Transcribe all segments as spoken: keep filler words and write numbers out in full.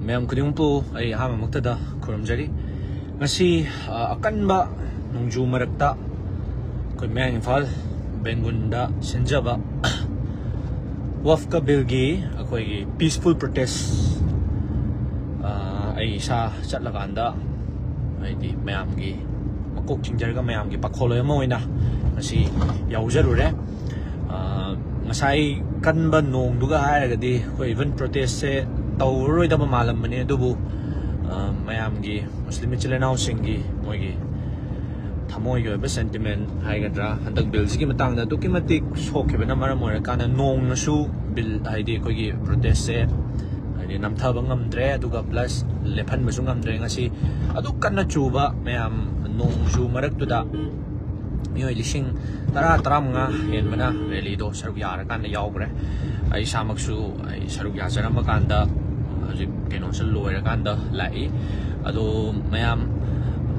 ꯃꯌꯥꯝ ꯈꯨꯗꯤꯡꯃꯛꯄꯨ ꯑꯩ ꯑꯍꯥꯟꯕꯃꯛꯇꯗ ꯈꯨꯔꯨꯝꯖꯔꯤ꯫ ꯉꯁꯤ, ꯑ, ꯑꯀꯟꯕ ꯅꯣꯡꯖꯨ ꯃꯔꯛꯇ ꯑꯩꯈꯣꯏ ꯃꯌꯥꯡ ꯏꯝꯐꯥꯜ ꯕꯦꯡꯒꯨꯟꯗ ꯁꯤꯟꯖꯕ ꯋꯐꯀ ꯕꯤꯜꯒꯤ ꯑꯩꯈꯣꯏꯒꯤ peaceful protest, ꯑ, ꯑꯩ ꯏꯁꯥ ꯆꯠꯂꯀꯥꯟꯗ, ꯍꯥꯏꯗꯤ ꯃꯌꯥꯝꯒꯤ ꯃꯀꯣꯛ ꯆꯤꯡꯖꯔꯒ ꯃꯌꯥꯝꯒꯤ ꯄꯥꯈꯣꯜꯂꯣꯏ ꯑꯃ ꯑꯣꯏꯅ ꯉꯁꯤ ꯌꯥꯎꯖꯔꯨꯔꯦ꯫ ꯑ, ꯉꯁꯥꯏ ꯀꯟꯕ ꯅꯣꯡꯗꯨꯒ ꯍꯥꯏꯔꯒꯗꯤ ꯑꯩꯈꯣꯏ even protestꯁꯦ ꯇꯧꯔꯔꯣꯏꯗꯕ ꯃꯥꯜꯂꯝꯕꯅꯤ, ꯑꯗꯨꯕꯨ, ꯑ, ꯃꯌꯥꯝꯒꯤ, ꯃꯨꯁꯂꯤꯝ ꯏꯆꯤꯜ ꯏꯅꯥꯎꯁꯤꯡꯒꯤ ꯃꯣꯏꯒꯤ ꯊꯃꯣꯏꯒꯤ ꯑꯣꯏꯕ sentiment ꯍꯥꯏꯒꯗ꯭ꯔꯥ, ꯍꯟꯗꯛ ꯕꯤꯜꯁꯤꯒꯤ ꯃꯇꯥꯡꯗ ꯑꯗꯨꯛꯀꯤ ꯃꯇꯤꯛ ꯁꯣꯛꯈꯤꯕꯅ ꯃꯔꯝ ꯑꯣꯏꯔꯀꯥꯟꯗ ꯅꯣꯡꯅꯁꯨ ꯕꯤꯜ, ꯍꯥꯏꯗꯤ ꯑꯩꯈꯣꯏꯒꯤ protestꯁꯦ ꯍꯥꯏꯗꯤ ꯅꯝꯊꯕ ꯉꯝꯗ꯭ꯔꯦ, ꯑꯗꯨꯒ plus ꯂꯦꯞꯍꯟꯕꯁꯨ ꯉꯝꯗ꯭ꯔꯦ꯫ ꯉꯁꯤ ꯑꯗꯨꯛ ꯀꯟꯅ ꯆꯨꯕ ꯃꯌꯥꯝ, ꯅꯣꯡꯖꯨ ꯃꯔꯛꯇꯨꯗ ꯃꯤꯑꯣꯏ ꯂꯤꯁꯤꯡ ꯇꯔꯥ, ꯇꯔꯥꯃꯉꯥ ꯍꯦꯟꯕꯅ rallyꯗꯣ ꯁꯔꯨꯛ ꯌꯥꯔꯀꯥꯟꯗ ꯌꯥꯎꯈ꯭ꯔꯦ꯫ ꯑꯩ ꯏꯁꯥꯃꯛꯁꯨ ꯑꯩ ꯁꯔꯨꯛ ꯌꯥꯖꯔꯝꯕ ꯀꯥꯟꯗ ꯍꯧꯖꯤꯛ ꯀꯩꯅꯣꯁꯨ ꯂꯣꯏꯔꯀꯥꯟꯗ ꯂꯥꯛꯏ꯫ ꯑꯗꯣ ꯃꯌꯥꯝ,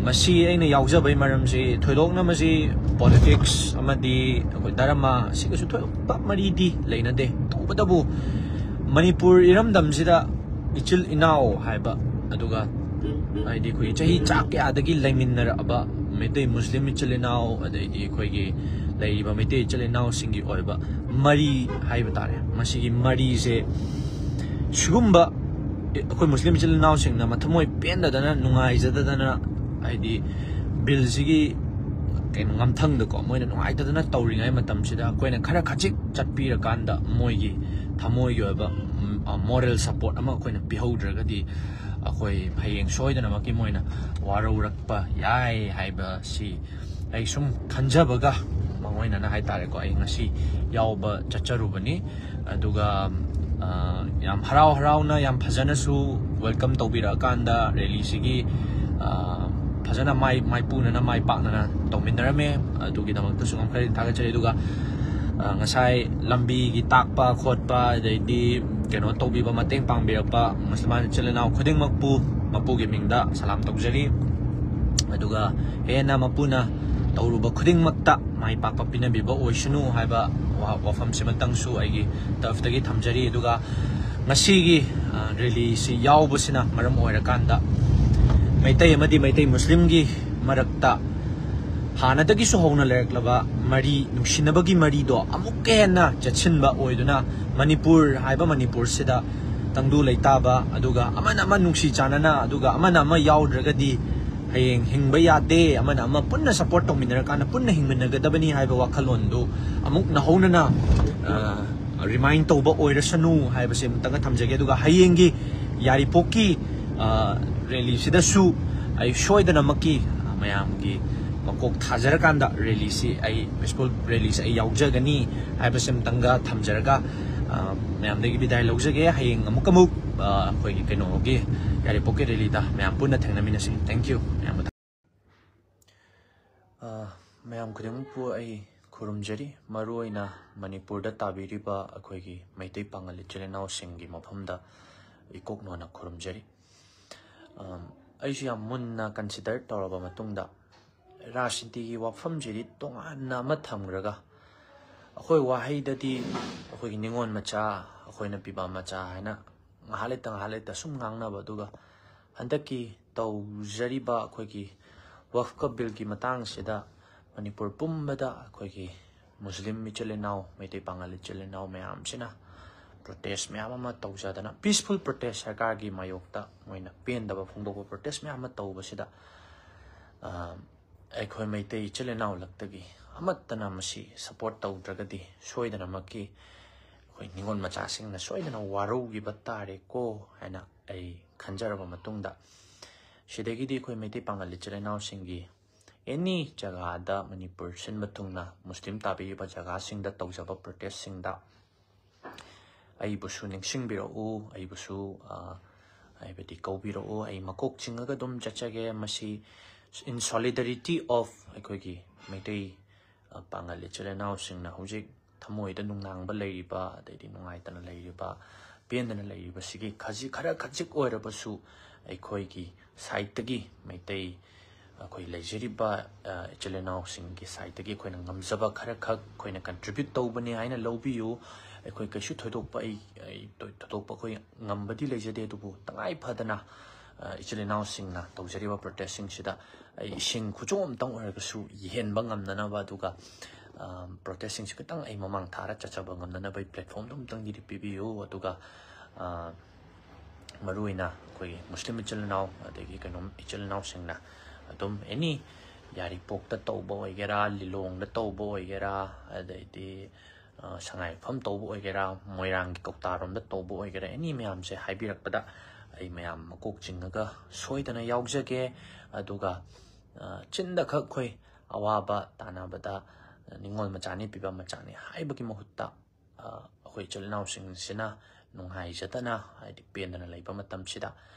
ꯃꯁꯤ ꯑꯩꯅ ꯌꯥꯎꯖꯕꯒꯤ ꯃꯔꯝꯁꯤ ꯊꯣꯏꯗꯣꯛꯅ ꯃꯁꯤ politics ꯑꯃꯗꯤ ꯑꯩꯈꯣꯏ ꯙꯔꯃ ꯁꯤꯒꯁꯨ ꯊꯣꯏꯗꯣꯛꯄ ꯃꯔꯤꯗꯤ ꯂꯩꯅꯗꯦ꯫ ꯇꯧꯕꯇꯕꯨ ꯃꯅꯤꯄꯨꯔ ꯏꯔꯝꯗꯝꯁꯤꯗ ꯏꯆꯤꯜ ꯏꯅꯥꯎ ꯍꯥꯏꯕ, ꯑꯗꯨꯒ ꯍꯥꯏꯗꯤ ꯑꯩꯈꯣꯏꯒꯤ ꯆꯍꯤ ꯆꯥ ꯀꯌꯥꯗꯒꯤ ꯂꯩꯃꯤꯟꯅꯔꯛꯑꯕ ꯃꯩꯇꯩ ꯃꯨꯁꯂꯤꯝ ꯏꯆꯤꯜ ꯏꯅꯥꯎ, ꯑꯗꯩꯗꯤ ꯑꯩꯈꯣꯏꯒꯤ ꯂꯩꯔꯤꯕ ꯃꯩꯇꯩ ꯏꯆꯤꯜ ꯏꯅꯥꯎꯁꯤꯡꯒꯤ ꯑꯣꯏꯕ ꯃꯔꯤ ꯍꯥꯏꯕ ꯇꯥꯔꯦ, ꯃꯁꯤꯒꯤ ꯃꯔꯤꯁꯦ ꯁꯤꯒꯨꯝꯕ ꯑꯩꯈꯣꯏ ꯃꯨꯁꯂꯤꯝ ꯏꯆꯤꯜ ꯏꯅꯥꯎꯁꯤꯡꯅ ꯃꯊꯃꯣꯏ ꯄꯦꯟꯗꯗꯅ, ꯅꯨꯡꯉꯥꯏꯖꯗꯗꯅ, ꯍꯥꯏꯗꯤ ꯕꯤꯜꯁꯤꯒꯤ ꯀꯩꯅꯣ ꯉꯝꯊꯪꯗꯀꯣ, ꯃꯣꯏꯅ ꯅꯨꯡꯉꯥꯏꯇꯗꯅ ꯇꯧꯔꯤꯉꯩ ꯃꯇꯝꯁꯤꯗ ꯑꯩꯈꯣꯏꯅ ꯈꯔ ꯈꯖꯤꯛ ꯆꯠꯄꯤꯔꯀꯥꯟꯗ ꯃꯣꯏꯒꯤ ꯊꯃꯣꯏꯒꯤ ꯑꯣꯏꯕ, ꯎꯝ, ꯑ, moral support ꯑꯃ ꯑꯩꯈꯣꯏꯅ ꯄꯤꯍꯧꯗ꯭ꯔꯒꯗꯤ ꯑꯩꯈꯣꯏ ꯍꯌꯦꯡ ꯁꯣꯏꯗꯅꯃꯛꯀꯤ ꯃꯣꯏꯅ ꯋꯥꯔꯧꯔꯛꯄ ꯌꯥꯏ ꯍꯥꯏꯕꯁꯤ ꯑꯩ ꯁꯨꯝ ꯈꯟꯖꯕꯒ ꯃꯥꯡꯑꯣꯏꯅꯅ ꯍꯥꯏꯇꯥꯔꯦꯀꯣ, ꯑꯩ ꯉꯁꯤ ꯌꯥꯎꯕ ꯆꯠꯆꯔꯨꯕꯅꯤ꯫ ꯑꯗꯨꯒ, ꯑ, ꯌꯥꯝ ꯍꯔꯥꯎ ꯍꯔꯥꯎꯅ, ꯌꯥꯝ ꯐꯖꯅꯁꯨ welcome ꯇꯧꯕꯤꯔꯛꯑꯀꯥꯟꯗ rallyꯁꯤꯒꯤ, ꯑ, ꯐꯖꯅ ꯃꯥꯏ, ꯃꯥꯏꯄꯨꯅꯅ, ꯃꯥꯏ ꯄꯥꯛꯅꯅ ꯇꯧꯃꯤꯟꯅꯔꯝꯃꯦ꯫ ꯑꯗꯨꯒꯤꯗꯃꯛꯇꯁꯨ ꯑꯃꯨꯛ ꯈꯔ ꯊꯥꯒꯠꯆꯔꯤ꯫ ꯑꯗꯨꯒ, ꯑ, ꯉꯁꯥꯏ ꯂꯝꯕꯤꯒꯤ ꯇꯥꯛꯄ ꯈꯣꯠꯄ, ꯑꯗꯩꯗꯤ ꯀꯩꯅꯣ ꯇꯧꯕꯤꯕ, ꯃꯇꯦꯡ ꯄꯥꯡꯕꯤꯔꯛꯄ ꯃꯨꯁꯜꯃꯥꯟ ꯏꯆꯤꯜ ꯏꯅꯥꯎ ꯈꯨꯗꯤꯡꯃꯛꯄꯨ ꯃꯄꯨꯒꯤ ꯃꯤꯡꯗ ꯁꯂꯥꯝ ꯇꯧꯖꯔꯤ꯫ ꯑꯗꯨꯒ ꯍꯦꯟꯅ ꯃꯄꯨꯅ ꯇꯧꯔꯨꯕ ꯈꯨꯗꯤꯡꯃꯛꯇ ꯃꯥꯏ ꯄꯥꯛꯄ ꯄꯤꯅꯕꯤꯕ ꯑꯣꯏꯁꯅꯨ ꯍꯥꯏꯕ ꯋꯥ-, ꯋꯥꯐꯝꯁꯤꯃꯇꯪꯁꯨ ꯑꯩꯒꯤ ꯇꯔꯐꯇꯒꯤ ꯊꯝꯖꯔꯤ꯫ ꯑꯗꯨꯒ ꯉꯁꯤꯒꯤ ꯔꯦꯂꯤꯁꯤ ꯌꯥꯎꯕꯁꯤꯅ ꯃꯔꯝ ꯑꯣꯏꯔꯀꯥꯟꯗ ꯃꯩꯇꯩ ꯑꯃꯗꯤ ꯃꯩꯇꯩ ꯃꯨꯁꯂꯤꯝꯒꯤ ꯃꯔꯛꯇ ꯍꯥꯟꯅꯗꯒꯤꯁꯨ ꯍꯧꯅ ꯂꯩꯔꯛꯂꯕ ꯃꯔꯤ, ꯅꯨꯡꯁꯤꯅꯕꯒꯤ ꯃꯔꯤꯗꯣ ꯑꯃꯨꯛꯀ ꯍꯦꯟꯅ ꯆꯦꯠꯁꯤꯟꯕ ꯑꯣꯏꯗꯨꯅ, ꯃꯅꯤꯄꯨꯔ ꯍꯥꯏꯕ ꯃꯅꯤꯄꯨꯔꯁꯤꯗ ꯇꯪꯗꯨ ꯂꯩꯇꯥꯕ, ꯑꯗꯨꯒ ꯑꯃꯅ ꯑꯃ ꯅꯨꯡꯁꯤ ꯆꯥꯟꯅꯅ, ꯑꯗꯨꯒ ꯑꯃꯅ ꯑꯃ ꯌꯥꯎꯗ꯭ꯔꯒꯗꯤ ꯍꯌꯦꯡ ꯍꯤꯡꯕ ꯌꯥꯗꯦ, ꯑꯃꯅ ꯑꯃ ꯄꯨꯟꯅ ꯁꯞꯄꯣꯔꯠ ꯇꯧꯃꯤꯟꯅꯔꯀꯥꯟꯗ ꯄꯨꯟꯅ ꯍꯤꯡꯃꯤꯟꯅꯒꯗꯕꯅꯤ ꯍꯥꯏꯕ ꯋꯥꯈꯜꯂꯣꯟꯗꯨ ꯑꯃꯨꯛ ꯅꯧꯍꯧꯅꯅ ꯔꯤꯃꯥꯏꯟ ꯇꯧꯕ ꯑꯣꯏꯔꯁꯅꯨ ꯍꯥꯏꯕꯁꯦ ꯑꯃꯨꯛꯇꯪꯒ ꯊꯝꯖꯒꯦ꯫ ꯑꯗꯨꯒ ꯍꯌꯦꯡꯒꯤ ꯌꯥꯏꯔꯤꯄꯣꯛꯀꯤ ꯔꯦꯂꯤꯁꯤꯗꯁꯨ ꯑꯩ ꯁꯣꯏꯗꯅꯃꯛꯀꯤ ꯃꯌꯥꯝꯒꯤ ꯃꯀꯣꯛ ꯊꯥꯖꯔꯀꯥꯟꯗ ꯔꯦꯂꯤꯁꯤ, ꯑꯩ ꯄꯤꯁꯐꯨꯜ ꯔꯦꯂꯤꯁꯤ ꯑꯩ ꯌꯥꯎꯖꯒꯅꯤ ꯍꯥꯏꯕꯁꯤ ꯑꯃꯨꯛꯇꯪꯒ ꯊꯝꯖꯔꯒ ꯃꯌꯥꯝꯗꯒꯤ ꯕꯤꯗꯥꯏ ꯂꯧꯖꯒꯦ꯫ ꯍꯌꯦꯡ ꯑꯃꯨꯛ ꯑꯃꯨꯛ ꯑꯩꯈꯣꯏꯒꯤ ꯀꯩꯅꯣꯒꯤ ꯌꯥꯏꯔꯤꯄꯣꯛꯀꯤ ꯔꯦꯂꯤꯗ ꯃꯌꯥꯝ ꯄꯨꯟꯅ ꯊꯦꯡꯅꯃꯤꯟꯅꯁꯤ꯫ Thank you ꯃꯌꯥꯝ꯫ ꯃꯌꯥꯝ ꯈꯨꯗꯤꯡꯃꯛꯄꯨ ꯑꯩ ꯈꯨꯔꯨꯝꯖꯔꯤ꯫ ꯃꯔꯨꯑꯣꯏꯅ ꯃꯅꯤꯄꯨꯔꯗ ꯇꯥꯕꯤꯔꯤꯕ ꯑꯩꯈꯣꯏꯒꯤ ꯃꯩꯇꯩ ꯄꯥꯉꯜ ꯏꯆꯤꯜ ꯏꯅꯥꯎꯁꯤꯡꯒꯤ ꯃꯐꯝꯗ ꯏꯀꯣꯛ ꯅꯣꯟꯅ ꯈꯨꯔꯨꯝꯖꯔꯤ꯫ ꯑꯩꯁꯨ ꯌꯥꯝ ꯃꯨꯟꯅ ꯀꯟꯁꯤꯗꯔ ꯇꯧꯔꯕ ꯃꯇꯨꯡꯗ, ꯔꯥꯖꯅꯤꯇꯤꯒꯤ ꯋꯥꯐꯝꯁꯤꯗꯤ ꯇꯣꯉꯥꯟꯅ ꯑꯃ ꯊꯝꯈ꯭ꯔꯒ, ꯑꯩꯈꯣꯏ ꯋꯥꯍꯩꯗꯗꯤ ꯑꯩꯈꯣꯏꯒꯤ ꯅꯤꯉꯣꯜ ꯃꯆꯥ, ꯑꯩꯈꯣꯏꯅ ꯄꯤꯕꯥ ꯃꯆꯥ ꯍꯥꯏꯅ ꯉꯥꯏꯍꯥꯛ ꯂꯩꯇ ꯉꯥꯏꯍꯥꯛ ꯂꯩꯇ ꯁꯨꯝ ꯉꯥꯡꯅꯕ, ꯑꯗꯨꯒ ꯍꯟꯗꯛꯀꯤ ꯇꯧꯖꯔꯤꯕ ꯑꯩꯈꯣꯏꯒꯤ ꯋꯛꯐ ꯕꯤꯜꯒꯤ ꯃꯇꯥꯡꯁꯤꯗ ꯃꯅꯤꯄꯨꯔ ꯄꯨꯝꯕꯗ ꯑꯩꯈꯣꯏꯒꯤ ꯃꯨꯁꯂꯤꯝ ꯏꯆꯤꯜ ꯏꯅꯥꯎ, ꯃꯩꯇꯩ ꯄꯥꯉꯜ ꯏꯆꯤꯜ ꯏꯅꯥꯎ ꯃꯌꯥꯝꯁꯤꯅ ꯄ꯭ꯔꯣꯇꯦꯁ ꯃꯌꯥꯝ ꯑꯃ ꯇꯧꯖꯗꯅ, ꯄꯤꯁꯐꯨꯜ ꯄ꯭ꯔꯣꯇꯦꯁ, ꯁꯔꯀꯥꯔꯒꯤ ꯃꯥꯌꯣꯛꯇ ꯃꯣꯏꯅ ꯄꯦꯟꯗꯕ ꯐꯣꯡꯗꯣꯛꯄ ꯄ꯭ꯔꯣꯇꯦꯁ ꯃꯌꯥꯝ ꯑꯃ ꯇꯧꯕꯁꯤꯗ, ꯑꯩꯈꯣꯏ ꯃꯩꯇꯩ ꯏꯆꯤꯜ ꯏꯅꯥꯎ ꯂꯛꯇꯒꯤ ꯑꯃꯠꯇꯅ ꯃꯁꯤ ꯁꯞꯄꯣꯔꯠ ꯇꯧꯗ꯭ꯔꯒꯗꯤ ꯁꯣꯏꯗꯅꯃꯛꯀꯤ ꯑꯩꯈꯣꯏ ꯅꯤꯉꯣꯜ ꯃꯆꯥꯁꯤꯡꯅ ꯁꯣꯏꯗꯅ ꯋꯥꯔꯧꯈꯤꯕ ꯇꯥꯔꯦꯀꯣ ꯍꯥꯏꯅ ꯑꯩ ꯈꯟꯖꯔꯕ ꯃꯇꯨꯡꯗ, ꯁꯤꯗꯒꯤꯗꯤ ꯑꯩꯈꯣꯏ ꯃꯩꯇꯩ ꯄꯥꯉꯜ ꯏꯆꯤꯜ ꯏꯅꯥꯎꯁꯤꯡꯒꯤ ꯑꯦꯅꯤ ꯖꯒꯥꯗ ꯃꯅꯤꯄꯨꯔ ꯁꯤꯟꯕ ꯊꯨꯡꯅ ꯃꯨꯁꯂꯤꯝ ꯇꯥꯕꯤꯔꯤꯕ ꯖꯒꯥꯁꯤꯡꯗ ꯇꯧꯖꯕ ꯄ꯭ꯔꯣꯇꯦꯁꯁꯤꯡꯗ ꯑꯩꯕꯨꯁꯨ ꯅꯤꯡꯁꯤꯡꯕꯤꯔꯛꯎ, ꯑꯩꯕꯨꯁꯨ ꯍꯥꯏꯕꯗꯤ ꯀꯧꯕꯤꯔꯛꯎ꯫ ꯑꯩ ꯃꯀꯣꯛ ꯆꯤꯡꯉꯒ ꯑꯗꯨꯝ ꯆꯠꯆꯒꯦ꯫ ꯃꯁꯤ in solidarity of ꯑꯩꯈꯣꯏꯒꯤ ꯃꯩꯇꯩ ꯄꯥꯉꯜ ꯏꯆꯤꯜ ꯏꯅꯥꯎꯁꯤꯡꯅ ꯍꯧꯖꯤꯛ ꯊꯃꯣꯏꯗ ꯅꯨꯡꯅꯥꯡꯕ ꯂꯩꯔꯤꯕ, ꯑꯗꯩꯗꯤ ꯅꯨꯡꯉꯥꯏꯇꯅ ꯂꯩꯔꯤꯕ, ꯄꯦꯟꯗꯅ ꯂꯩꯔꯤꯕꯁꯤꯒꯤ ꯈꯖꯤꯛ, ꯈꯔ ꯈꯖꯤꯛ ꯑꯣꯏꯔꯕꯁꯨ ꯑꯩꯈꯣꯏꯒꯤ ꯁꯥꯏꯠꯇꯒꯤ, ꯃꯩꯇꯩ ꯑꯩꯈꯣꯏ ꯂꯩꯖꯔꯤꯕ ꯏꯆꯤꯜ ꯏꯅꯥꯎꯁꯤꯡꯒꯤ ꯁꯥꯏꯠꯇꯒꯤ ꯑꯩꯈꯣꯏꯅ ꯉꯝꯖꯕ ꯈꯔ ꯈꯛ ꯑꯩꯈꯣꯏꯅ ꯀꯟꯇ꯭ꯔꯤꯕ꯭ꯌꯨꯠ ꯇꯧꯕꯅꯤ ꯍꯥꯏꯅ ꯂꯧꯕꯤꯌꯨ꯫ ꯑꯩꯈꯣꯏ ꯀꯩꯁꯨ ꯊꯣꯏꯗꯣꯛꯄ ꯑꯩ ꯑꯩ ꯊꯣꯏ- ꯊꯣꯏꯗꯣꯛꯄ ꯑꯩꯈꯣꯏ ꯉꯝꯕꯗꯤ ꯂꯩꯖꯗꯦ, ꯑꯗꯨꯕꯨ ꯇꯉꯥꯏ ꯐꯗꯅ ꯑ, ꯏꯆꯤꯜ ꯏꯅꯥꯎꯁꯤꯡꯅ ꯇꯧꯖꯔꯤꯕ ꯄ꯭ꯔꯣꯇꯦꯁꯁꯤꯡꯁꯤꯗ ꯑꯩ ꯏꯁꯤꯡ ꯈꯨꯆꯣ ꯑꯃꯇꯪ ꯑꯣꯏꯔꯒꯁꯨ ꯌꯦꯍꯟꯕ ꯉꯝꯅꯅꯕ, ꯑꯗꯨꯒ ꯄ꯭ꯔꯣꯇꯦꯁꯁꯤꯡꯁꯤ ꯈꯤꯇꯪ ꯑꯩ ꯃꯃꯥꯡ ꯊꯥꯔ ꯆꯠꯆꯕ ꯉꯝꯅꯅꯕ ꯑꯩ ꯄ꯭ꯂꯦꯠꯐꯣꯝꯗꯣ ꯑꯃꯇꯪꯗꯤ ꯄꯤꯕꯤꯌꯨ꯫ ꯑꯗꯨꯒ ꯑ, ꯃꯔꯨꯑꯣꯏꯅ ꯑꯩꯈꯣꯏꯒꯤ ꯃꯨꯁꯂꯤꯝ ꯏꯆꯤꯜ ꯏꯅꯥꯎ, ꯑꯗꯒꯤ ꯀꯩꯅꯣꯝ ꯏꯆꯤꯜ ꯏꯅꯥꯎꯁꯤꯡꯅ ꯑꯗꯨꯝ ꯑꯦꯅꯤ ꯌꯥꯏꯔꯤꯄꯣꯛꯇ ꯇꯧꯕ ꯑꯣꯏꯒꯦꯔꯥ, ꯂꯤꯂꯣꯡꯗ ꯇꯧꯕ ꯑꯣꯏꯒꯦꯔꯥ, ꯑꯗꯩꯗꯤ ꯑ, ꯁꯉꯥꯏꯌꯨꯝꯐꯝ ꯇꯧꯕ ꯑꯣꯏꯒꯦꯔꯥ, ꯃꯣꯏꯔꯥꯡꯒꯤ ꯀꯧꯇꯥꯔꯣꯝꯗ ꯇꯧꯕ ꯑꯣꯏꯒꯦꯔꯥ, ꯑꯦꯅꯤ ꯃꯌꯥꯝꯁꯦ ꯍꯥꯏꯕꯤꯔꯛꯄꯗ ꯑꯩ ꯃꯌꯥꯝ ꯃꯀꯣꯛ ꯆꯤꯡꯉꯒ ꯁꯣꯏꯗꯅ ꯌꯥꯎꯖꯒꯦ꯫ ꯑꯗꯨꯒ ꯑ, ꯆꯤꯟꯗ ꯈꯛ ꯑꯩꯈꯣꯏ ꯑꯋꯥꯕ ꯇꯥꯟꯅꯕꯗ ꯅꯤꯡꯉꯣꯜ ꯃꯆꯥꯅꯤ, ꯄꯤꯕ ꯃꯆꯥꯅꯤ ꯍꯥꯏꯕꯒꯤ ꯃꯍꯨꯠꯇ ꯑ, ꯑꯩꯈꯣꯏ ꯏꯆꯤꯜ ꯏꯅꯥꯎꯁꯤꯡꯁꯤꯅ ꯅꯨꯡꯉꯥꯏꯖꯗꯅ, ꯍꯥꯏꯗꯤ ꯄꯦꯟꯗꯅ ꯂꯩꯕ ꯃꯇꯝꯁꯤꯗ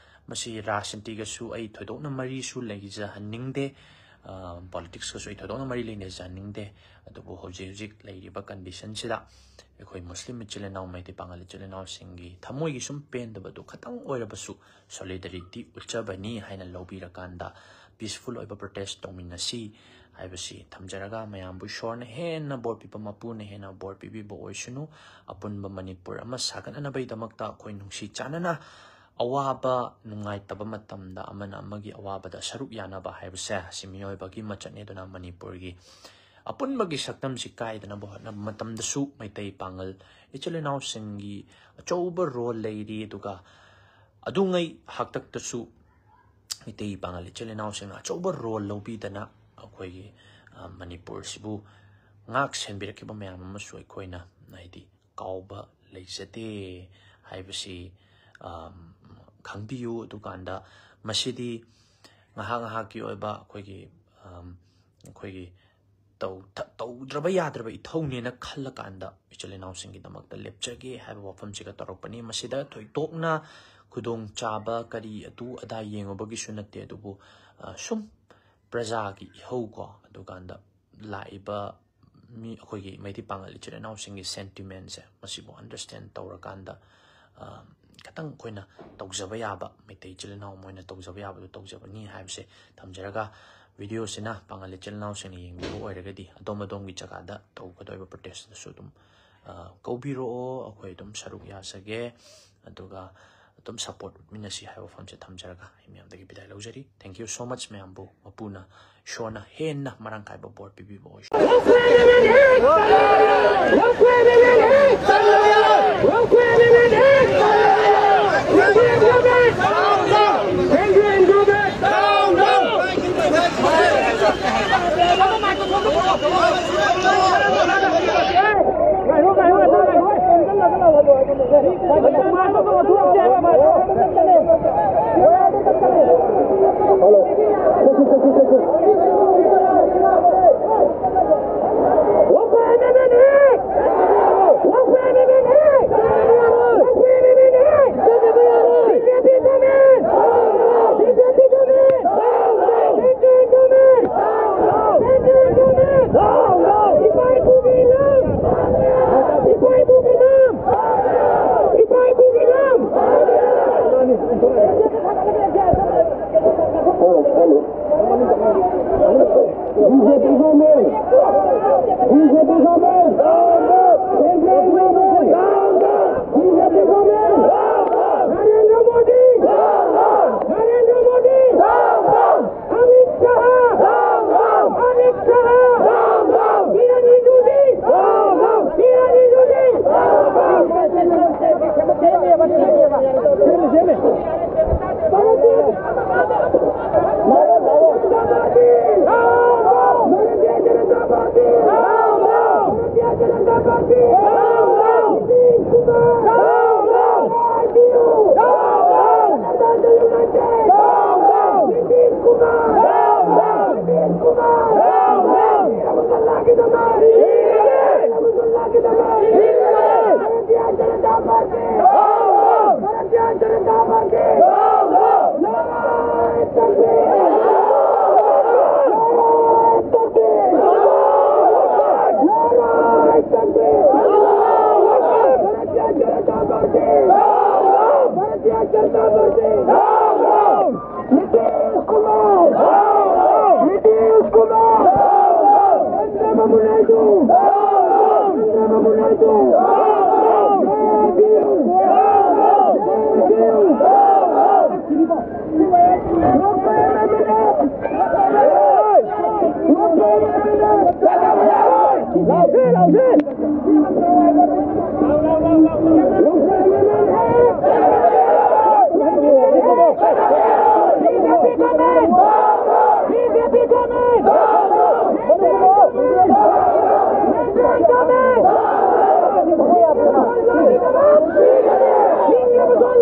ꯃꯁꯤ ꯔꯥꯖꯅꯤꯇꯤꯒꯁꯨ ꯑꯩ ꯊꯣꯏꯗꯣꯛꯅ ꯃꯔꯤꯁꯨ ꯂꯩꯖꯍꯟꯅꯤꯡꯗꯦ, ꯄꯣꯂꯤꯇꯤꯛꯁꯀꯁꯨ ꯑꯩ ꯊꯣꯏꯗꯣꯛꯅ ꯃꯔꯤ ꯂꯩꯅꯖꯍꯟꯅꯤꯡꯗꯦ꯫ ꯑꯗꯨꯕꯨ ꯍꯧꯖꯤꯛ ꯍꯧꯖꯤꯛ ꯂꯩꯔꯤꯕ ꯀꯟꯗꯤꯁꯟꯁꯤꯗ ꯑꯩꯈꯣꯏ ꯃꯨꯁꯂꯤꯝ ꯏꯆꯤꯜ ꯏꯅꯥꯎ, ꯃꯩꯇꯩ ꯄꯥꯉꯜ ꯏꯆꯤꯜ ꯏꯅꯥꯎꯁꯤꯡꯒꯤ ꯊꯃꯣꯏꯒꯤ ꯁꯨꯝ ꯄꯦꯟꯗꯕꯗꯨ ꯈꯇꯪ ꯑꯣꯏꯔꯕꯁꯨ ꯁꯣꯂꯤꯗꯔꯤꯇꯤ ꯎꯠꯆꯕꯅꯤ ꯍꯥꯏꯅ ꯂꯧꯕꯤꯔꯀꯥꯟꯗ ꯄꯤꯁꯐꯨꯜ ꯑꯣꯏꯕ ꯄ꯭ꯔꯣꯇꯦꯁ ꯇꯧꯃꯤꯟꯅꯁꯤ ꯍꯥꯏꯕꯁꯤ ꯊꯝꯖꯔꯒ, ꯃꯌꯥꯝꯕꯨ ꯏꯁꯣꯔꯅ ꯍꯦꯟꯅ ꯕꯣꯔ ꯄꯤꯕ, ꯃꯄꯨꯅ ꯍꯦꯟꯅ ꯕꯣꯔ ꯄꯤꯕꯤꯕ ꯑꯣꯏꯁꯅꯨ꯫ ꯑꯄꯨꯟꯕ ꯃꯅꯤꯄꯨꯔ ꯑꯃ ꯁꯥꯒꯠꯅꯅꯕꯒꯤꯗꯃꯛꯇ ꯑꯩꯈꯣꯏ ꯅꯨꯡꯁꯤ ꯆꯥꯟꯅꯅ ꯑꯋꯥꯕ ꯅꯨꯡꯉꯥꯏꯇꯕ ꯃꯇꯝꯗ ꯑꯃꯅ ꯑꯃꯒꯤ ꯑꯋꯥꯕꯗ ꯁꯔꯨꯛ ꯌꯥꯅꯕ ꯍꯥꯏꯕꯁꯦ ꯑꯁꯤ ꯃꯤꯑꯣꯏꯕꯒꯤ ꯃꯆꯠꯅꯤ꯫ ꯑꯗꯨꯅ ꯃꯅꯤꯄꯨꯔꯒꯤ ꯑꯄꯨꯟꯕꯒꯤ ꯁꯛꯇꯝꯁꯤ ꯀꯥꯏꯗꯅꯕ ꯍꯣꯠꯅꯕ ꯃꯇꯝꯗꯁꯨ ꯃꯩꯇꯩ ꯄꯥꯉꯜ ꯏꯆꯤꯜ ꯏꯅꯥꯎꯁꯤꯡꯒꯤ ꯑꯆꯧꯕ ꯔꯣꯜ ꯂꯩꯔꯤ꯫ ꯑꯗꯨꯒ ꯑꯗꯨꯉꯩ ꯍꯥꯛꯇꯛꯇꯁꯨ ꯃꯩꯇꯩ ꯄꯥꯉꯜ ꯏꯆꯤꯜ ꯏꯅꯥꯎꯁꯤꯡꯅ ꯑꯆꯧꯕ ꯔꯣꯜ ꯂꯧꯕꯤꯗꯅ ꯑꯩꯈꯣꯏꯒꯤ, ꯑ, ꯃꯅꯤꯄꯨꯔꯁꯤꯕꯨ ꯉꯥꯛ ꯁꯦꯟꯕꯤꯔꯛꯈꯤꯕ ꯃꯌꯥꯝ ꯑꯃꯁꯨ ꯑꯩꯈꯣꯏꯅ, ꯍꯥꯏꯗꯤ, ꯀꯥꯎꯕ ꯂꯩꯖꯗꯦ ꯍꯥꯏꯕꯁꯤ, ꯑ, ꯈꯪꯕꯤꯌꯨ꯫ ꯑꯗꯨꯀꯥꯟꯗ ꯃꯁꯤꯗꯤ ꯉꯥꯏꯍꯥꯛ ꯉꯥꯏꯍꯥꯛꯀꯤ ꯑꯣꯏꯕ ꯑꯩꯈꯣꯏꯒꯤ, ꯑ, ꯑꯩꯈꯣꯏꯒꯤ ꯇꯧ-, ꯊ-, ꯇꯧꯗ꯭ꯔꯕ ꯌꯥꯗ꯭ꯔꯕ ꯏꯊꯧꯅꯦꯅ ꯈꯜꯂꯀꯥꯟꯗ ꯏꯆꯤꯜ ꯏꯅꯥꯎꯁꯤꯡꯒꯤꯗꯃꯛꯇ ꯂꯦꯞꯆꯒꯦ ꯍꯥꯏꯕ ꯋꯥꯐꯝꯁꯤꯒ ꯇꯧꯔꯛꯄꯅꯤ꯫ ꯃꯁꯤꯗ ꯊꯣꯏꯗꯣꯛꯅ ꯈꯨꯗꯣꯡꯆꯥꯕ ꯀꯔꯤ ꯑꯗꯨ ꯑꯗꯥ ꯌꯦꯡꯉꯨꯕꯒꯤꯁꯨ ꯅꯠꯇꯦ, ꯑꯗꯨꯕꯨ, ꯑ, ꯁꯨꯝ ꯄ꯭ꯔꯖꯥꯒꯤ ꯏꯍꯧꯀꯣ, ꯑꯗꯨꯀꯥꯟꯗ ꯂꯥꯛꯏꯕ ꯃꯤ, ꯑꯩꯈꯣꯏꯒꯤ ꯃꯩꯇꯩ ꯄꯥꯉꯜ ꯏꯆꯤꯜ ꯏꯅꯥꯎꯁꯤꯡꯒꯤ ꯁꯦꯟꯇꯤꯃꯦꯟꯁꯦ, ꯃꯁꯤꯕꯨ ꯑꯟꯗꯔꯁꯇꯦꯟ ꯇꯧꯔꯀꯥꯟꯗ, ꯑ, ꯈꯤꯇꯪ ꯑꯩꯈꯣꯏꯅ ꯇꯧꯖꯕ ꯌꯥꯕ, ꯃꯩꯇꯩ ꯏꯆꯤꯜ ꯏꯅꯥꯎ ꯃꯣꯏꯅ ꯇꯧꯖꯕ ꯌꯥꯕꯗꯨ ꯇꯧꯖꯕꯅꯤ ꯍꯥꯏꯕꯁꯦ ꯊꯝꯖꯔꯒ, ꯚꯤꯗꯤꯑꯣꯁꯤꯅ ꯄꯥꯉꯜ ꯏꯆꯤꯜ ꯏꯅꯥꯎꯁꯤꯡꯅ ꯌꯦꯡꯕꯤꯕ ꯑꯣꯏꯔꯒꯗꯤ ꯑꯗꯣꯝ ꯑꯗꯣꯝꯒꯤ ꯖꯒꯥꯗ ꯇꯧꯒꯗꯧꯔꯤꯕ ꯄ꯭ꯔꯣꯇꯦꯁꯇꯁꯨ ꯑꯗꯨꯝ ꯀꯧꯕꯤꯔꯛꯑꯣ, ꯑꯩꯈꯣꯏ ꯑꯗꯨꯝ ꯁꯔꯨꯛ ꯌꯥꯖꯒꯦ꯫ ꯑꯗꯨꯒ ꯑꯗꯨꯝ ꯁꯞꯄꯣꯔꯠ ꯎꯠꯃꯤꯟꯅꯁꯤ ꯍꯥꯏꯕ ꯋꯥꯐꯝꯁꯦ ꯊꯝꯖꯔꯒ ꯑꯩ ꯃꯌꯥꯝꯗꯒꯤ ꯕꯤꯗꯥꯏ ꯂꯧꯖꯔꯤ꯫ Thank you so much ꯃꯌꯥꯝꯕꯨ꯫ ꯃꯄꯨꯅ, ꯏꯁꯣꯔꯅ ꯍꯦꯟꯅ ꯃꯔꯥꯡ ꯀꯥꯏꯕ ꯕꯣꯔ ꯄꯤꯕꯤꯕ ꯑꯣꯏꯁꯅꯨ꯫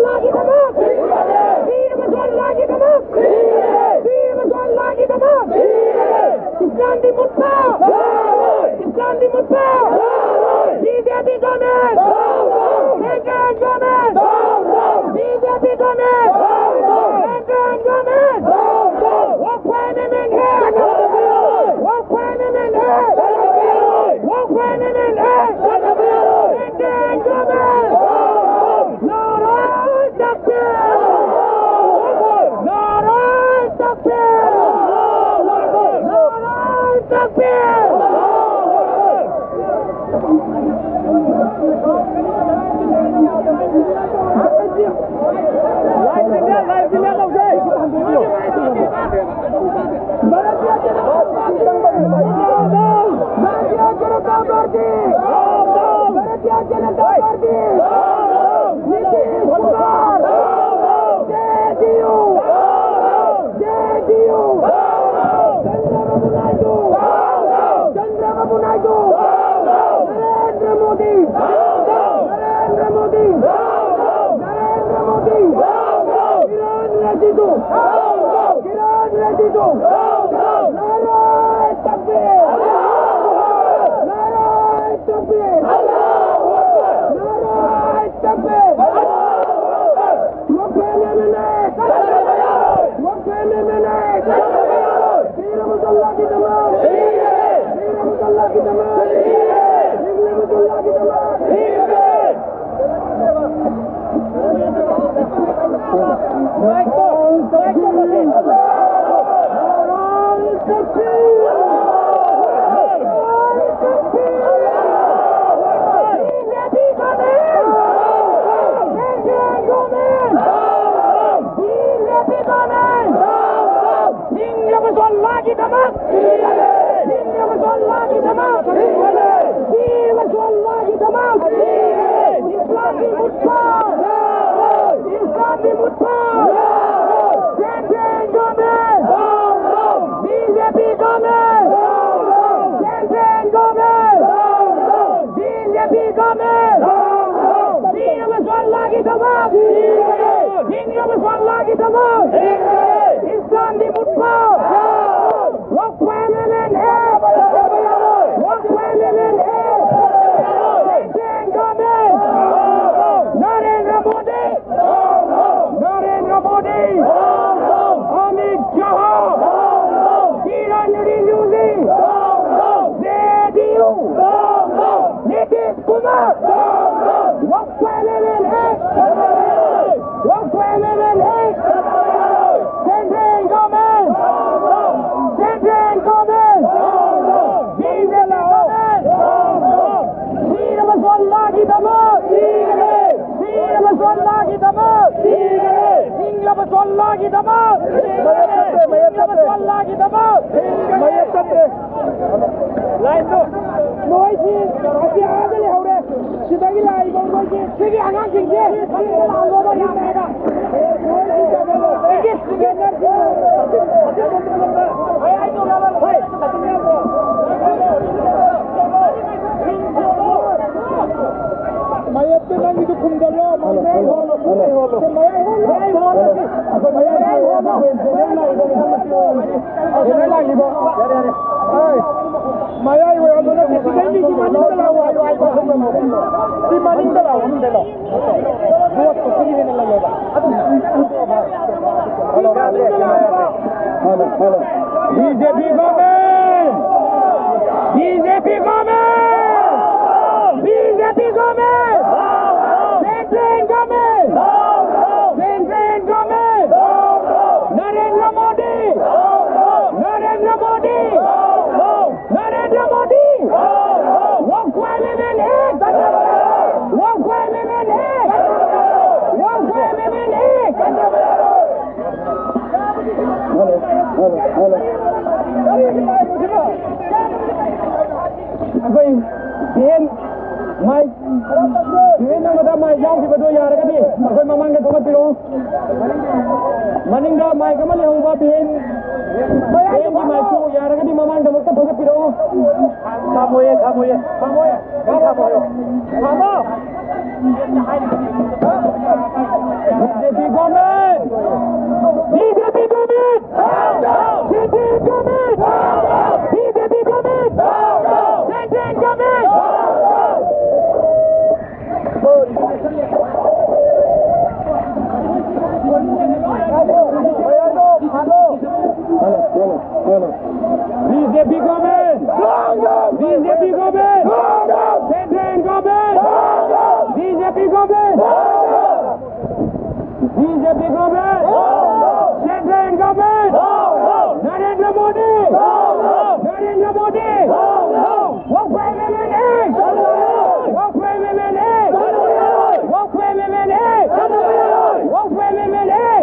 ꯂꯥꯒꯤꯗꯃꯛ! ꯕꯤꯔ ꯃꯆꯥ ꯂꯥꯒꯤꯗꯃꯛ! ꯕꯤꯔ ꯃꯆꯥ ꯂꯥꯒꯤꯗꯃꯛ! ꯏꯁꯂꯥꯝꯗꯤ ꯃꯨꯠꯄ! ꯏꯁꯂꯥꯝꯗꯤ ꯃꯨꯠꯄ! B J P government! Central government! B J P government! Central government! ꯋꯥꯛꯐ ꯑꯦꯟ ꯑꯦꯝ ꯑꯦꯟ ꯑꯦ! ꯋꯥꯛꯐ ꯑꯦꯟ ꯑꯦꯝ ꯑꯦꯟ ꯑꯦ! ꯋꯥꯛꯐ ꯑꯦꯟ ꯑꯦꯝ ꯑꯦꯟ ꯑꯦ! Central government! ꯅꯥꯔꯥ ꯇꯛꯕꯤꯔ! ꯅꯥꯔꯥ ꯇꯛꯕꯤꯔ! ꯅꯥꯔꯥ ꯇꯛꯕꯤꯔ! Bharatiya Janata Party! Bharatiya Janata Party! Nitish Kumar! JDU! JDU! Chandrababu Naidu! Chandrababu Naidu! Narendra Modi! Narendra Modi! Narendra Modi! Kiren Rijiju! Kiren Rijiju! नाराय तकबीर! नाराय तकबीर! नाराय तकबीर! वक्फ एमएनए! वक्फ एमएनए! बीर अहमदुल्लाह की तमाम! बीर अहमदुल्लाह की तमाम! बीर अहमदुल्लाह की तमाम! ꯍꯤꯡꯂꯕꯁꯨ ꯑꯜꯂꯥꯒꯤꯗꯃꯛ! ꯍꯤꯡꯂꯕꯁꯨ ꯑꯜꯂꯥꯒꯤꯗꯃꯛ! ꯁꯤꯔꯕꯁꯨ ꯑꯜꯂꯥꯒꯤꯗꯃꯛ! ꯏꯁꯂꯥꯝꯒꯤ ꯃꯨꯠꯄ! ꯏꯁꯂꯥꯝꯒꯤ ꯃꯨꯠꯄ! Central government! B J P government! Central government! B J P government! ꯁꯤꯔꯕꯁꯨ ꯑꯜꯂꯥꯒꯤꯗꯃꯛ! ꯁꯣꯜꯂꯥꯒꯤꯗꯃꯛ! ꯃꯌꯦꯞ ꯆꯠꯇ꯭ꯔꯦ, ꯃꯌꯦꯞ ꯆꯠꯇ꯭ꯔꯦ꯫ ꯁꯣꯜꯂꯥꯒꯤꯗꯃꯛ! ꯃꯌꯦꯞ ꯆꯠꯇ꯭ꯔꯦ꯫ ꯂꯥꯏꯟꯗꯣ꯫ ꯃꯣꯏꯁꯤ ꯑꯁꯤ ꯑꯥꯗ ꯂꯩꯍꯧꯔꯦ꯫ ꯁꯤꯗꯒꯤ ꯂꯥꯛꯏꯕ ꯃꯣꯏꯁꯤ꯫ ꯁꯤꯒꯤ ꯑꯉꯥꯡꯁꯤꯡꯁꯦ ꯃꯅꯤꯡꯗ ꯂꯥꯛꯍꯜꯂꯣꯕ ꯌꯥꯝꯃꯦꯕ꯫ ꯃꯣꯏꯁꯤ ꯀꯩꯅꯣ, ꯁꯤꯒꯤ ꯁꯤꯒꯤ ꯃꯌꯦꯞꯇ ꯅꯪꯒꯤꯗꯨ ꯈꯨꯝꯖꯜꯂꯣ꯫ ꯃꯌꯥꯏ ꯍꯣꯜꯂꯣ, ꯃꯌꯥꯏ ꯍꯣꯜꯂꯣ꯫ ꯃꯌꯥꯏ ꯍꯣꯜꯂꯣ꯫ ꯑꯩꯈꯣꯏ ꯃꯌꯥꯏ ꯍꯣꯜꯂꯣ꯫ ꯃꯌꯥꯏ ꯑꯣꯏꯔꯝꯕ ꯅꯠꯇꯦ꯫ ꯁꯤꯗꯩ ꯃꯤꯒꯤ ꯃꯅꯤꯡꯗ ꯂꯥꯛꯑꯣ ꯍꯥꯏꯌꯣ ꯍꯥꯏꯕ꯫ ꯁꯤ ꯃꯅꯤꯡꯗ ꯂꯥꯛꯑꯣ꯫ ꯕꯣꯠꯇꯣ ꯁꯤꯒꯤꯗ ꯂꯩꯌꯦꯕ꯫ Hello, hello. B J P government! B J P government! B J P government! Central government! Central government! Narendra Modi! Narendra Modi! Narendra Modi! Wangkhoi M L A! Wangkhoi M L A! Wangkhoi M L A! Hello, hello, hello. ꯑꯩꯈꯣꯏ ꯚꯦꯟ ꯃꯥꯏꯛ, ꯚꯦꯟ ꯑꯃꯗ mike ꯌꯥꯎꯈꯤꯕꯗꯣ ꯌꯥꯔꯒꯗꯤ ꯑꯩꯈꯣꯏ ꯃꯃꯥꯡꯗ ꯊꯧꯒꯠꯄꯤꯔꯛꯑꯣ꯫ ꯃꯅꯤꯡꯗ mike ꯑꯃ ꯂꯩꯍꯧꯕ van, ꯚꯦꯟꯒꯤ ꯃꯥꯏꯛꯇꯨ ꯌꯥꯔꯒꯗꯤ ꯃꯃꯥꯡꯗꯃꯛꯇ ꯊꯧꯒꯠꯄꯤꯔꯛꯑꯣ꯫ ꯈꯥꯝꯃꯣꯏꯌꯦ, ꯈꯥꯝꯃꯣꯏꯌꯦ꯫ ꯈꯥꯝꯃꯣꯏꯌꯦ꯫ ꯒꯥꯔꯤ ꯈꯥꯝꯃꯣꯏꯌꯣ꯫ ꯈꯥꯝꯃꯣ꯫ B J P government! B J P government! B J P government! B J P government! Central government! B J P government! B J P government! Central government! B J P government! B J P government! Central government! Narendra Modi! Narendra Modi! Wangkhoi M L A! Wangkhoi M L A! Wangkhoi M L A! Wangkhoi M L A!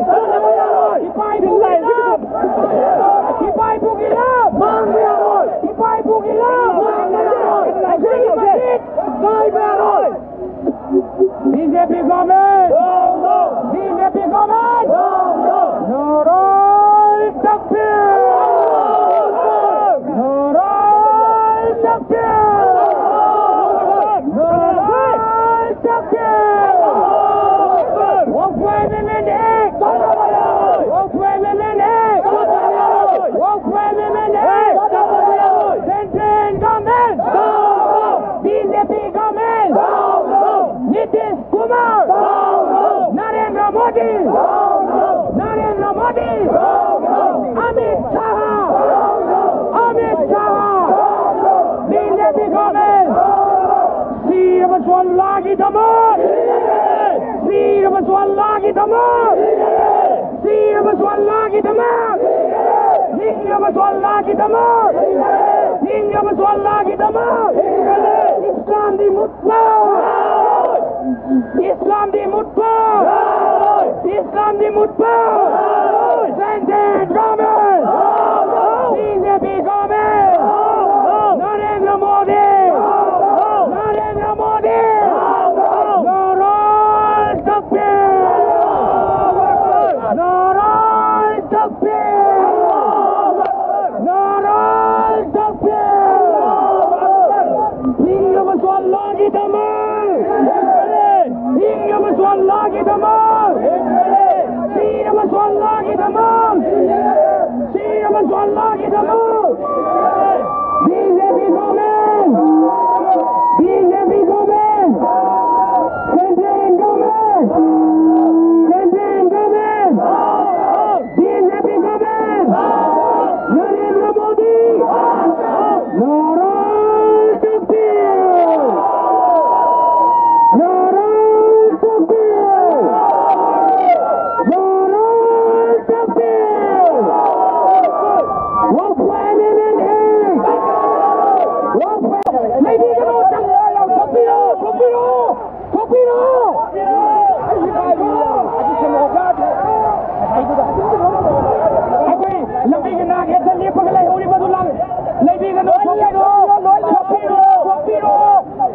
Narendra Modi! Amit Shah! Amit Shah! B J P government! ꯁꯤꯔꯕꯁꯨ ꯑꯜꯂꯥꯒꯤꯗꯃꯛ! ꯁꯤꯔꯕꯁꯨ ꯑꯜꯂꯥꯒꯤꯗꯃꯛ! ꯁꯤꯔꯕꯁꯨ ꯑꯜꯂꯥꯒꯤꯗꯃꯛ! ꯍꯤꯡꯂꯕꯁꯨ ꯑꯜꯂꯥꯒꯤꯗꯃꯛ! ꯍꯤꯡꯂꯕꯁꯨ ꯑꯜꯂꯥꯒꯤꯗꯃꯛ! ꯏꯁꯂꯥꯝꯗꯤ ꯃꯨꯠꯄ! ꯏꯁꯂꯥꯝꯗꯤ ꯃꯨꯠꯄ! ꯏꯁꯂꯥꯝꯗꯤ ꯃꯨꯠꯄ! Central government! B J P government! Narendra Modi! Narendra Modi! Narai Takbir! Narai Takbir! Narai Takbir! ꯍꯤꯡꯂꯕꯁꯨ ꯑꯜꯂꯥꯒꯤꯗꯃꯛ! ꯍꯤꯡꯂꯕꯁꯨ ꯑꯜꯂꯥꯒꯤꯗꯃꯛ! ꯁꯤꯔꯕꯁꯨ ꯑꯜꯂꯥꯒꯤꯗꯃꯛ! ꯁꯤꯔꯕꯁꯨ ꯑꯜꯂꯥꯒꯤꯗꯃꯛ! B J P government! B J P government! Central government! Central government! B J P government! Narendra Modi! Narai Takbir! Narai Takbir! Narai Takbir! Work for M N N A! Work for... ꯂꯩꯕꯤꯒꯅꯨ! ꯊꯣꯛꯄꯤꯔꯣ! ꯊꯣꯛꯄꯤꯔꯣ! ꯊꯣꯛꯄꯤꯔꯣ! ꯑꯩꯈꯣꯏ ꯂꯝꯕꯤꯒꯤ ꯅꯥꯛ ꯍꯦꯛꯇ ꯂꯦꯞꯄꯒ ꯂꯩꯍꯧꯔꯤꯕꯗꯨ ꯂꯥꯛ-, ꯂꯩꯕꯤꯒꯅꯨ! ꯊꯣꯛꯄꯤꯔꯣ! ꯊꯣꯛꯄꯤꯔꯣ! ꯊꯣꯛꯄꯤꯔꯣ!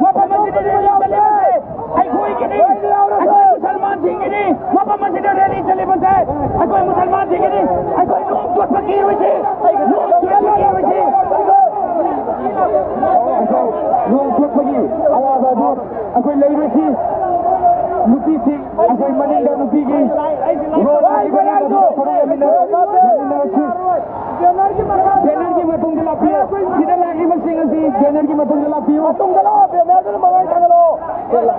ꯃꯐꯝ ꯑꯁꯤꯗ ꯂꯦꯞꯄꯒ ꯂꯩꯕꯁꯦ ꯑꯩꯈꯣꯏꯒꯤꯅꯤ! ꯑꯩꯈꯣꯏ ꯃꯨꯁꯜꯃꯥꯟꯁꯤꯡꯒꯤꯅꯤ! ꯃꯐꯝ ꯑꯁꯤꯗ ꯔꯦꯂꯤ ꯆꯠꯂꯤꯕꯁꯦ ꯑꯩꯈꯣꯏ ꯃꯨꯁꯜꯃꯥꯟꯁꯤꯡꯒꯤꯅꯤ! ꯑꯩꯈꯣꯏ ꯅꯣꯡ ꯆꯣꯠꯄ ꯀꯤꯔꯣꯏꯁꯤ! ꯅꯣꯡ ꯆꯣꯠꯄ ꯀꯤꯔꯣꯏꯁꯤ! ꯅꯣꯡ ꯆꯣꯠꯄꯒꯤ ꯑꯋꯥꯕ ꯑꯗꯨ ꯑꯩꯈꯣꯏ ꯂꯩꯔꯣꯏꯁꯤ꯫ ꯅꯨꯄꯤꯁꯤꯡ ꯑꯩꯈꯣꯏ ꯃꯅꯤꯡꯗ ꯅꯨꯄꯤꯒꯤ ꯔꯣꯜ ꯑꯁꯤ ꯃꯅꯤꯡꯗ ꯑꯗꯨꯝ ꯁꯔꯨꯛ ꯌꯥꯃꯤꯟꯅ-, ꯌꯥꯃꯤꯟꯅꯔꯁꯤ꯫ ꯕꯦꯅꯔꯒꯤ ꯃꯇꯨꯡꯗ ꯂꯥꯛꯄꯤꯌꯨ꯫ ꯁꯤꯗ ꯂꯥꯛꯂꯤꯕꯁꯤꯡ ꯑꯁꯤ ꯕꯦꯅꯔꯒꯤ ꯃꯇꯨꯡꯗ ꯂꯥꯛꯄꯤꯌꯨ꯫ ꯃꯇꯨꯡꯗ ꯂꯥꯛꯑꯣ, ꯕꯦꯅꯔꯗꯨꯅ ꯃꯔꯣꯟ ꯊꯥꯡꯒꯠꯂꯛꯑꯣ꯫ Hello,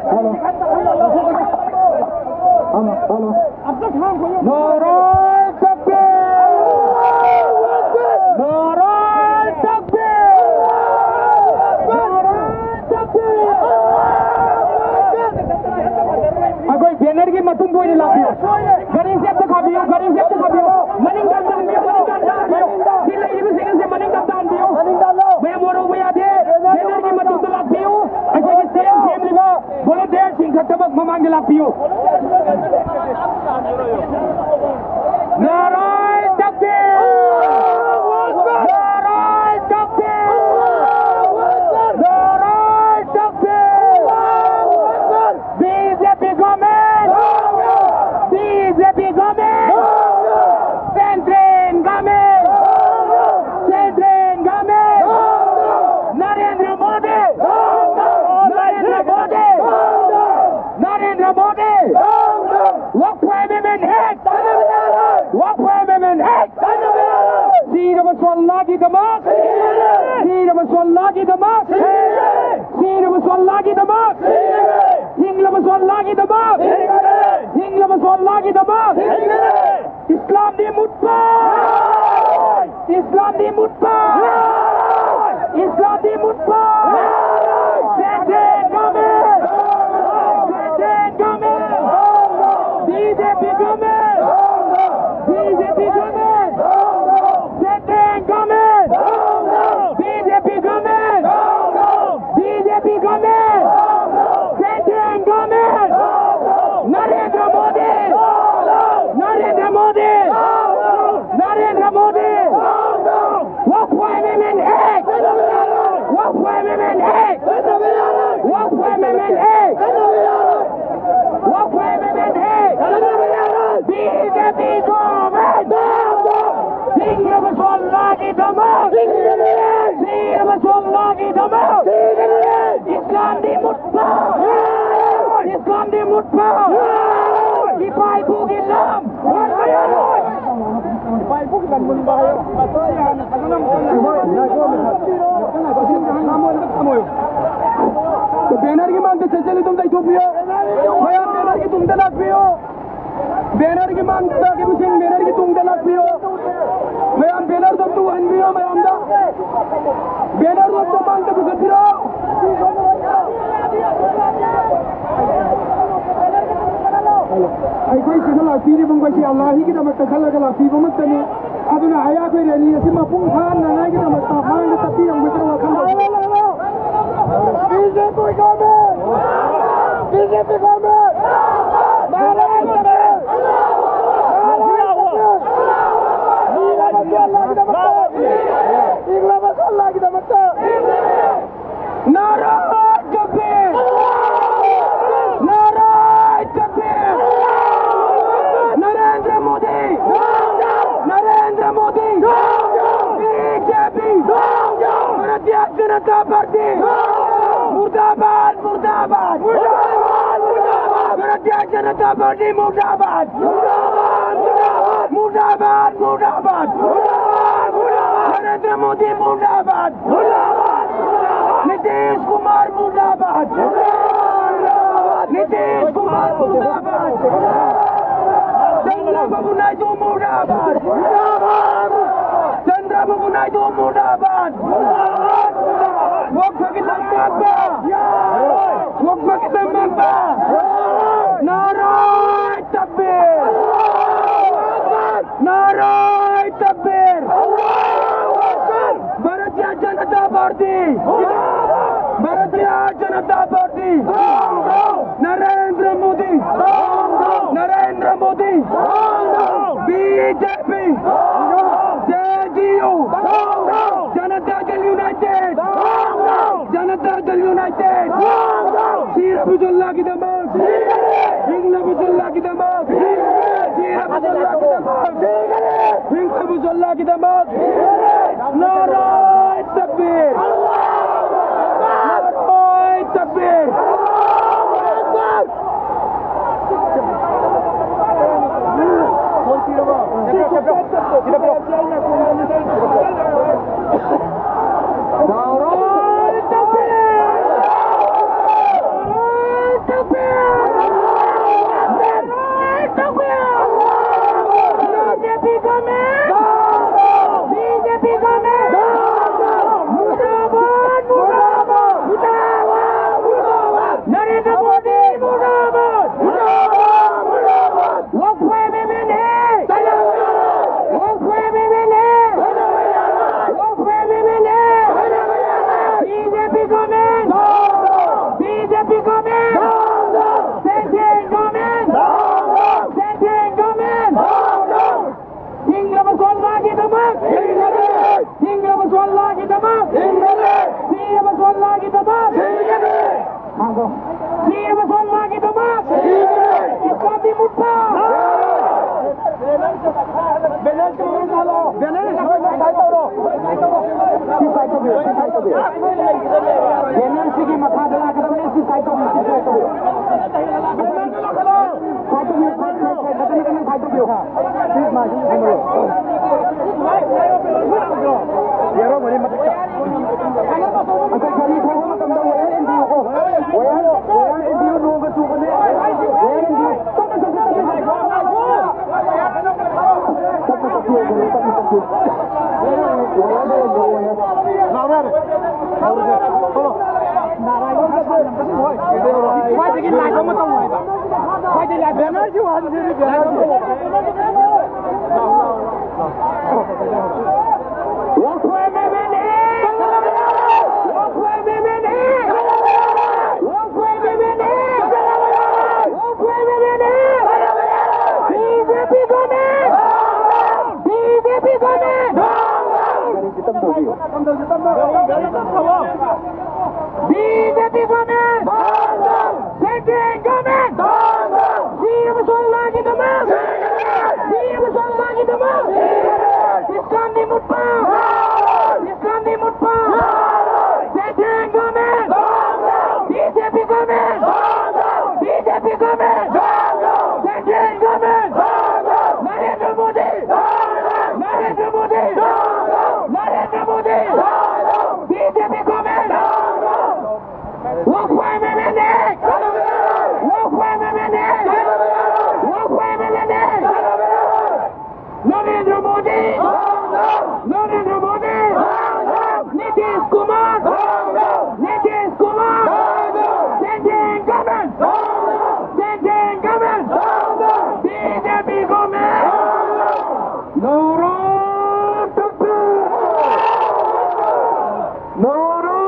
hello. Hello, hello. ꯅꯥꯔꯥꯏ ꯇꯛꯕꯤꯔ! ꯅꯥꯔꯥꯏ ꯇꯛꯕꯤꯔ! ꯅꯥꯔꯥꯏ ꯇꯛꯕꯤꯔ! ꯑꯩꯈꯣꯏ ꯕꯦꯅꯔꯒꯤ ꯃꯇꯨꯡꯗ ꯑꯣꯏꯅ ꯂꯥꯛꯄꯤꯌꯨ꯫ ꯒꯥꯔꯤꯁꯦ ꯑꯝꯇ ꯈꯥꯝꯕꯤꯌꯨ, ꯒꯥꯔꯤꯁꯦ ꯑꯝꯇ ꯈꯥꯝꯕꯤꯌꯨ꯫ ꯃꯅꯤꯡꯗ ꯑꯝꯇ ꯍꯟꯕꯤꯌꯨ, ꯃꯅꯤꯡꯗ ꯑꯝꯇ ꯍꯟꯕꯤꯌꯨ꯫ ꯁꯤ ꯂꯩꯔꯤꯕꯁꯤꯡ ꯑꯁꯦ ꯃꯅꯤꯡꯗ ꯑꯝꯇ ꯍꯟꯕꯤꯌꯨ꯫ ꯃꯌꯥꯝ ꯋꯥꯔꯧꯕ ꯌꯥꯗꯦ꯫ ꯕꯦꯅꯔꯒꯤ ꯃꯇꯨꯡꯗ ꯂꯥꯛꯄꯤꯌꯨ꯫ ꯑꯩꯈꯣꯏꯒꯤ ꯁꯤ ꯑꯦꯝ ꯁꯤ ꯑꯦꯝ ꯂꯤꯕ ꯚꯣꯂꯨꯟꯇꯤꯌꯔꯁꯤꯡ ꯈꯛꯇꯃꯛ ꯃꯃꯥꯡꯗ ꯂꯥꯛꯄꯤꯌꯨ꯫ ꯅꯥꯔꯥꯏ ꯇꯛꯕꯤꯔ! ꯅꯥꯔꯥꯏ ꯇꯛꯕꯤꯔ! ꯅꯥꯔꯥꯏ ꯇꯛꯕꯤꯔ! B J P government! B J P government! Central government! Central government! Narendra Modi! Narendra Modi! Narendra Modi! Wakf Amendment Act! Wakf Amendment Act! ꯁꯤꯔꯕꯁꯨ ꯑꯜꯂꯥꯒꯤꯗꯃꯛ! ꯁꯤꯔꯕꯁꯨ ꯑꯜꯂꯥꯒꯤꯗꯃꯛ! ꯁꯤꯔꯕꯁꯨ ꯑꯜꯂꯥꯒꯤꯗꯃꯛ! ꯍꯤꯡꯂꯕꯁꯨ ꯑꯜꯂꯥꯒꯤꯗꯃꯛ! ꯍꯤꯡꯂꯕꯁꯨ ꯑꯜꯂꯥꯒꯤꯗꯃꯛ! ꯏꯁꯂꯥꯝꯗꯤ ꯃꯨꯠꯄ! ꯏꯁꯂꯥꯝꯗꯤ ꯃꯨꯠꯄ! ꯏꯁꯂꯥꯝꯗꯤ ꯃꯨꯠꯄ! Central government! Central government! B J P government! B J P government! Central government! B J P government! B J P government! Central government! Narendra Modi! Narendra Modi! Narendra Modi! Wakf Amendment Act! Wakf Amendment Act! Wakf Amendment Act! Wakf Amendment Act! B J P government! ꯍꯤꯡꯂꯕꯁꯨ ꯑꯜꯂꯥꯒꯤꯗꯃꯛ! ꯁꯤꯔꯕꯁꯨ ꯑꯜꯂꯥꯒꯤꯗꯃꯛ! ꯏꯁꯂꯥꯝꯗꯤ ꯃꯨꯠꯄ! ꯏꯁꯂꯥꯝꯗꯤ ꯃꯨꯠꯄ! ꯏꯄꯥ ꯏꯄꯨꯒꯤ ꯂꯝ! ꯏꯄꯥ ꯏꯄꯨꯒꯤ ꯂꯝ ꯃꯨꯟꯕ ꯍꯥꯏꯌꯣ꯫ ꯕꯦꯅꯔꯒꯤ ꯃꯥꯡꯗ ꯆꯠꯆꯜꯂꯤ, ꯑꯗꯨꯝ ꯂꯩꯊꯣꯛꯄꯤꯌꯣ꯫ ꯃꯌꯥꯝ ꯕꯦꯅꯔꯒꯤ ꯇꯨꯡꯗ ꯂꯥꯛꯄꯤꯌꯨ꯫ ꯕꯦꯅꯔꯒꯤ ꯃꯥꯡꯗ ꯂꯥꯛꯏꯕꯁꯤꯡ ꯕꯦꯅꯔꯒꯤ ꯇꯨꯡꯗ ꯂꯥꯛꯄꯤꯌꯨ꯫ ꯃꯌꯥꯝ ꯕꯦꯅꯔꯗꯣ ꯑꯝꯇ ꯎꯍꯟꯕꯤꯌꯨ ꯃꯌꯥꯝꯗ꯫ ꯕꯦꯅꯔꯗꯣ ꯑꯝꯇ ꯃꯥꯡꯗ ꯄꯨꯈꯠꯄꯤꯔꯣ꯫ ꯑꯩꯈꯣꯏ ꯁꯤꯗ ꯂꯥꯛꯄꯤꯔꯤꯕ ꯃꯈꯣꯏꯁꯤ ꯑꯜꯂꯥꯍꯤꯒꯤꯗꯃꯛꯇ ꯈꯜꯂꯒ ꯂꯥꯛꯄꯤꯕꯃꯛꯇꯅꯤ꯫ ꯑꯗꯨꯅ ꯑꯩꯈꯣꯏ ꯔꯦꯂꯤ ꯑꯁꯤ ꯃꯄꯨꯡ ꯐꯥꯍꯟꯅꯉꯥꯏꯒꯤꯗꯃꯛꯇ ꯃꯥꯡꯗ ꯆꯠꯄꯤꯔꯝꯒꯗ꯭ꯔꯥ ꯋꯥꯈꯜ ꯇꯧꯕꯤꯌꯨ꯫ B J P government! B J P government! ꯅꯥꯔꯥ ꯇꯛꯕꯤꯔ! ꯅꯥꯔꯥ ꯇꯛꯕꯤꯔ! ꯍꯤꯡꯂꯕꯁꯨ ꯑꯜꯂꯥꯍꯒꯤꯗꯃꯛꯇ! ꯍꯤꯡꯂꯕꯁꯨ ꯑꯜꯂꯥꯍꯒꯤꯗꯃꯛꯇ! ꯅꯥꯔꯥ ꯇꯛꯕꯤꯔ! ꯅꯥꯔꯥ ꯇꯛꯕꯤꯔ! Narendra Modi! Narendra Modi! B J P! Bharatiya Janata Party! ꯃꯨꯔꯗꯥꯕꯥꯗ! ꯃꯨꯔꯗꯥꯕꯥꯗ! ꯚꯥꯔꯇꯤꯌ ꯖꯅꯇꯥ ꯄꯥꯔꯇꯤ! ꯃꯨꯔꯗꯥꯕꯥꯗ! ꯃꯨꯔꯗꯥꯕꯥꯗ! ꯃꯨꯔꯗꯥꯕꯥꯗ! ꯅꯔꯦꯟꯗ꯭ꯔ ꯃꯣꯗꯤ! ꯃꯨꯔꯗꯥꯕꯥꯗ! ꯅꯤꯇꯤꯁ ꯀꯨꯃꯥꯔ ꯃꯨꯔꯗꯥꯕꯥꯗ! ꯅꯤꯇꯤꯁ ꯀꯨꯃꯥꯔ ꯃꯨꯔꯗꯥꯕꯥꯗ! ꯆꯟꯗ꯭ꯔꯕꯥꯕꯨ ꯅꯥꯏꯗꯨ ꯃꯨꯔꯗꯥꯕꯥꯗ! ꯆꯟꯗ꯭ꯔꯕꯥꯕꯨ ꯅꯥꯏꯗꯨ ꯃꯨꯔꯗꯥꯕꯥꯗ! ꯋꯛꯐꯒꯤꯗꯃꯛꯇ! ꯋꯛꯐꯒꯤꯗꯃꯛꯇ! ꯅꯥꯔꯥ ꯇꯛꯕꯤꯔ! ꯅꯥꯔꯥ ꯇꯛꯕꯤꯔ! Bharatiya Janata Party! Bharatiya Janata Party! Narendra Modi! Narendra Modi! B J ꯄꯤ! J D U! ꯖꯅꯇꯥ ꯗꯜ ꯌꯨꯅꯥꯏꯇꯦꯗ! ꯖꯅꯇꯥ ꯗꯜ ꯌꯨꯅꯥꯏꯇꯦꯗ! ꯁꯤꯔꯕꯁꯨ ꯑꯜꯂꯥꯍꯒꯤꯗꯃꯛ! ꯍꯤꯡꯂꯕꯁꯨ ꯑꯜꯂꯥꯍꯒꯤꯗꯃꯛ! ꯁꯤꯔꯕꯁꯨ ꯑꯜꯂꯥꯍꯒꯤꯗꯃꯛ! ꯍꯤꯡꯂꯕꯁꯨ ꯑꯜꯂꯥꯍꯒꯤꯗꯃꯛ! ꯅꯥꯔꯥ ꯇꯛꯕꯤꯔ! ꯅꯥꯔꯥ ꯇꯛꯕꯤꯔ! ꯁꯤꯒꯅꯤ! ꯁꯤ ꯑꯃꯁꯨꯡ ꯃꯥꯒꯤꯗꯃꯛ! ꯁꯤꯒꯅꯤ! ꯏꯁꯂꯥꯝꯗꯤ ꯃꯨꯠꯄ! ꯕꯦꯅꯔꯁꯤ ꯃꯈꯥ ꯊꯥꯔꯛꯑꯣ꯫ ꯕꯦꯅꯔꯁꯤ ꯁꯥꯏꯠ ꯇꯧꯔꯣ꯫ ꯁꯤ ꯁꯥꯏꯠ ꯇꯧꯕꯤꯌꯨ, ꯁꯤ ꯁꯥꯏꯠ ꯇꯧꯕꯤꯌꯨ꯫ ꯕꯦꯅꯔꯁꯤꯒꯤ ꯃꯈꯥꯗ ꯂꯥꯛꯀꯗꯕꯅꯤ, ꯁꯤ ꯁꯥꯏꯠ ꯇꯧꯕꯤꯌꯨ, ꯁꯤ ꯁꯥꯏꯠ ꯇꯧꯕꯤꯌꯨ꯫ ꯕꯦꯅꯔꯗꯨ ꯂꯧꯈꯠꯂꯣ꯫ ꯁꯥꯏꯠ ꯇꯧꯕꯤꯌꯨ, ꯁꯥꯏꯠ, ꯁꯥꯏꯠ, ꯁꯥꯏꯠ, ꯅꯥꯀꯟ, ꯅꯥꯀꯟ ꯁꯥꯏꯠ ꯇꯧꯕꯤꯌꯨ꯫ ꯄ꯭ꯂꯤꯖ, ꯃꯥꯏꯛꯁꯤ ꯊꯝꯃꯜꯂꯣ꯫ ꯌꯥꯔꯝꯒꯅꯤ ꯃꯊꯛꯇ꯫ ꯑꯩꯈꯣꯏ ꯒꯥꯔꯤ ꯊꯧꯕ ꯃꯇꯝꯗ ꯋꯥꯌꯔ ꯏꯟꯕꯤꯌꯨꯀꯣ꯫ ꯋꯥꯌꯔ, ꯋꯥꯌꯔ ꯏꯟꯕꯤꯌꯨ, ꯅꯣꯡꯒ ꯆꯨꯕꯅꯦ꯫ ꯋꯥꯌꯔ ꯏꯟꯕꯤꯌꯨ꯫ ꯇꯞꯅ ꯆꯠꯄꯤꯌꯨ꯫ ꯇꯞꯅ ꯆꯠꯄꯤꯌꯨ, ꯇꯞꯅ ꯆꯠꯄꯤꯌꯨ꯫ ꯋꯥꯌꯔꯗ ꯏꯟꯕꯤꯌꯨ, ꯋꯥꯌꯔ꯫ ꯂꯥꯎꯔꯦ꯫ ꯍꯧꯔꯁꯦ꯫ ꯊꯣꯛꯂꯛꯑꯣ꯫ ꯈ꯭ꯋꯥꯏꯗꯒꯤ ꯂꯥꯏꯕ ꯑꯃ ꯇꯧ ꯍꯥꯏꯕ꯫ ꯈ꯭ꯋꯥꯏꯗꯒꯤ ꯂꯥꯏꯕ꯫ ꯕꯦꯅꯔꯁꯤ ꯎꯍꯟꯁꯤꯅꯦ, ꯕꯦꯅꯔꯁꯤ꯫ ꯋꯥꯈꯣꯏ ꯃꯦꯃꯦꯅꯦ! ꯋꯥꯈꯣꯏ ꯃꯦꯃꯦꯅꯦ! ꯋꯥꯈꯣꯏ ꯃꯦꯃꯦꯅꯦ! ꯋꯥꯈꯣꯏ ꯃꯦꯃꯦꯅꯦ! B J P government! B J P government! ꯒꯥꯔꯤꯁꯤ ꯇꯞꯅ ꯊꯧꯕꯤꯌꯨ꯫ ꯒꯥꯔꯤ, ꯒꯥꯔꯤ ꯇꯞꯅ ꯊꯧꯋꯣ꯫ B J P government! Central government! ꯁꯤ ꯑꯃꯁꯨꯡ ꯃꯥꯒꯤꯗꯃꯛ! ꯁꯤ ꯑꯃꯁꯨꯡ ꯃꯥꯒꯤꯗꯃꯛ! ꯏꯁꯂꯥꯝꯗꯤ ꯃꯨꯠꯄ! ꯏꯁꯂꯥꯝꯗꯤ ꯃꯨꯠꯄ! Central government! B J P government! B J P government! Central government! Narendra Modi! Narendra Modi! Narendra Modi! B J P government! ꯋꯥꯈꯣꯏ ꯃꯦꯃꯦꯅꯦ! ꯋꯥꯈꯣꯏ ꯃꯦꯃꯦꯅꯦ! ꯋꯥꯈꯣꯏ ꯃꯦꯃꯦꯅꯦ! Narendra Modi! Narendra Modi! Nitish Kumar! Nitish Kumar! Central government! Central government! B J P government! ꯅꯣꯔꯣ ꯇꯨꯄꯤ! ꯅꯣꯔꯣ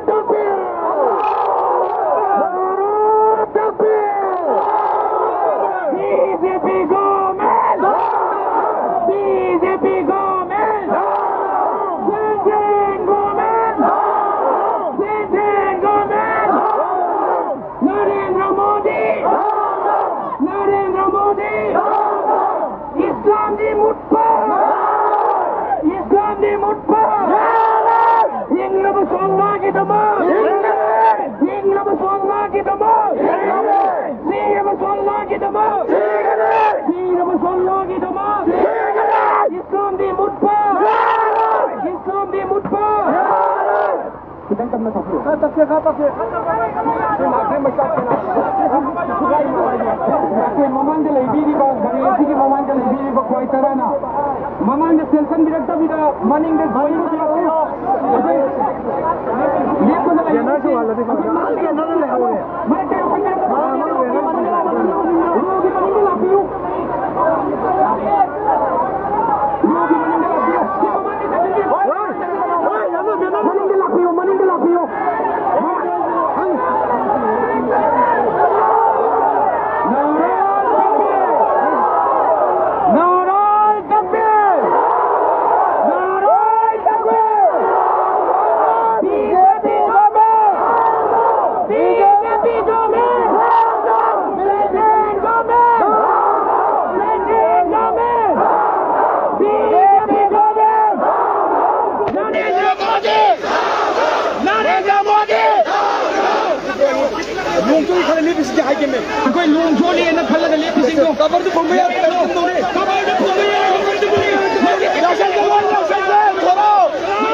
ꯇꯨꯄꯤ! ꯅꯣꯔꯣ ꯇꯨꯄꯤ! B J P government! B J P government! Central government! ꯑꯩꯈꯣꯏ ꯃꯃꯥꯡꯗ ꯂꯩꯕꯤꯔꯤꯕ, ꯒꯥꯔꯤ ꯑꯁꯤꯒꯤ ꯃꯃꯥꯡꯗ ꯂꯩꯕꯤꯔꯤꯕ ꯈ꯭ꯋꯥꯏ ꯇꯔꯥꯅ ꯃꯃꯥꯡꯗ ꯆꯦꯟꯁꯤꯟꯕꯤꯔꯛꯇꯕꯤꯗ ꯃꯅꯤꯡꯗ ꯂꯦꯞꯇꯨꯅ ꯂꯩꯕꯁꯤꯡ ꯃꯔꯛꯇ ꯌꯥꯎꯁꯟꯕꯤꯔꯛꯀꯅꯨ꯫ ꯔꯣꯒꯤ ꯃꯅꯤꯡꯗ ꯂꯥꯛꯄꯤꯌꯨ꯫ ꯔꯣꯒꯤ ꯃꯅꯤꯡꯗ ꯂꯥꯛꯄꯤꯌꯨ꯫ ꯃꯅꯤꯡꯗ ꯂꯥꯛꯄꯤꯌꯨ, ꯃꯅꯤꯡꯗ ꯂꯥꯛꯄꯤꯌꯨ꯫ ꯅꯥꯔꯥ ꯇꯛꯕꯤꯔ! ꯅꯥꯔꯥ ꯇꯛꯕꯤꯔ! ꯅꯥꯔꯥ ꯇꯛꯕꯤꯔ! B J P government! B J P government! Central government! Central government! B J P government! Narendra Modi! Narendra Modi! ꯅꯣꯡ ꯆꯣꯠꯂꯤ ꯈꯜꯂ ꯂꯦꯞꯄꯤꯁꯤꯗꯤ ꯍꯥꯏꯒꯦꯃꯦ꯫ ꯑꯩꯈꯣꯏ ꯅꯣꯡ ꯆꯣꯠꯂꯤꯅ ꯈꯜꯂꯒ ꯂꯦꯞꯄꯤꯁꯤꯡꯗꯣ꯫ ꯀꯕꯔꯗꯨ ꯐꯨꯝꯕ ꯌꯥꯔꯣꯏ, ꯀꯕꯔꯗꯨ ꯐꯨꯝꯕ ꯌꯥꯔꯣꯏ, ꯀꯕꯔꯗꯨ ꯐꯨꯝꯕ ꯌꯥꯔꯣꯏ꯫ ꯌꯥꯎꯁꯜꯂꯣ, ꯌꯥꯎꯁꯜꯂꯣ, ꯊꯣꯔꯛꯑꯣ꯫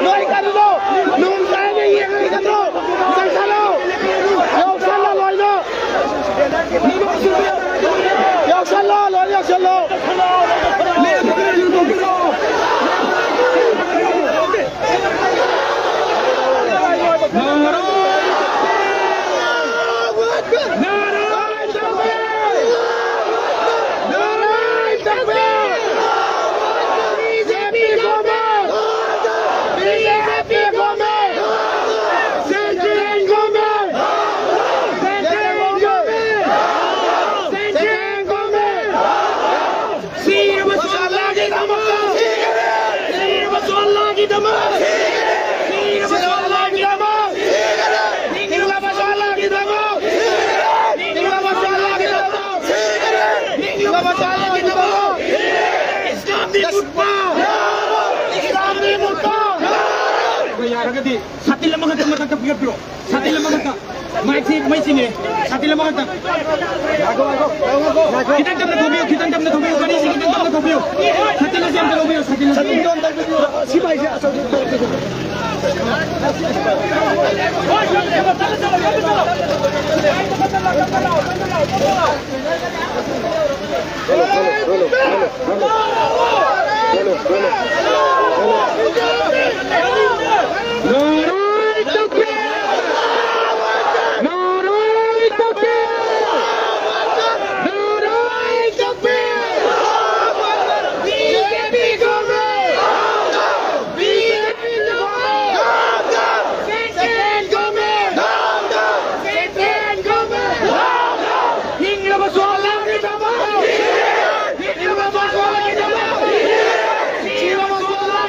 ꯅꯣꯏ ꯀꯔꯤꯅꯣ? ꯅꯣꯡ ꯇꯥꯏꯅ ꯌꯦꯡꯉꯒ ꯅꯠꯇ꯭ꯔꯣ? ꯆꯪꯁꯜꯂꯣ꯫ ꯌꯥꯎꯁꯜꯂꯣ ꯂꯣꯏꯅ꯫ ꯌꯥꯎꯁꯜꯂꯣ, ꯂꯣꯏ ꯌꯥꯎꯁꯜꯂꯣ꯫ ꯁꯤꯔꯕꯁꯨ ꯑꯜꯂꯥꯒꯤꯗꯃꯛ! ꯁꯤꯔꯕꯁꯨ ꯑꯜꯂꯥꯒꯤꯗꯃꯛ! ꯁꯤꯔꯕꯁꯨ ꯑꯜꯂꯥꯒꯤꯗꯃꯛ! ꯍꯤꯡꯂꯕꯁꯨ ꯑꯜꯂꯥꯒꯤꯗꯃꯛ! ꯍꯤꯡꯂꯕꯁꯨ ꯑꯜꯂꯥꯒꯤꯗꯃꯛ! ꯍꯤꯡꯂꯕꯁꯨ ꯑꯜꯂꯥꯒꯤꯗꯃꯛ! ꯏꯁꯂꯥꯝꯗꯤ ꯃꯨꯠꯄ! ꯏꯁꯂꯥꯝꯗꯤ ꯃꯨꯠꯄ! ꯑꯩꯈꯣꯏ ꯌꯥꯔꯒꯗꯤ ꯁꯥꯇꯤꯟ ꯑꯃꯈꯛꯇ ꯃꯊꯛꯇ ꯄꯤꯈꯠꯄꯤꯔꯣ꯫ ꯁꯥꯇꯤꯟ ꯑꯃꯈꯛꯇ꯫ ꯃꯥꯏꯛꯁꯤ ꯃꯩ ꯆꯤꯡꯉꯦ꯫ ꯁꯥꯇꯤꯟ ꯑꯃꯈꯛꯇ꯫ ꯈꯤꯇꯪ ꯇꯞꯅ ꯊꯧꯕꯤꯌꯨ, ꯈꯤꯇꯪ ꯇꯞꯅ ꯊꯧꯕꯤꯌꯨ, ꯒꯥꯔꯤꯁꯤ ꯈꯤꯇꯪ ꯇꯞꯅ ꯊꯧꯕꯤꯌꯨ꯫ ꯁꯥꯇꯤꯟ ꯑꯁꯤ ꯑꯝꯇ ꯂꯧꯕꯤꯌꯨ, ꯁꯥꯇꯤꯟ ꯑꯁꯤ꯫ ꯁꯤ ꯃꯥꯏꯁꯦ ꯑꯆꯧꯕ꯫ BJP government! BJP government! Central government! Central government! ꯍꯤꯡꯂꯕ ꯁꯣꯍꯣꯔꯒꯤꯗꯃꯛ! ꯍꯤꯡꯂꯕ ꯁꯣꯍꯣꯔꯒꯤꯗꯃꯛ! ꯍꯤꯡꯂꯕ ꯁꯣꯍꯣꯔ!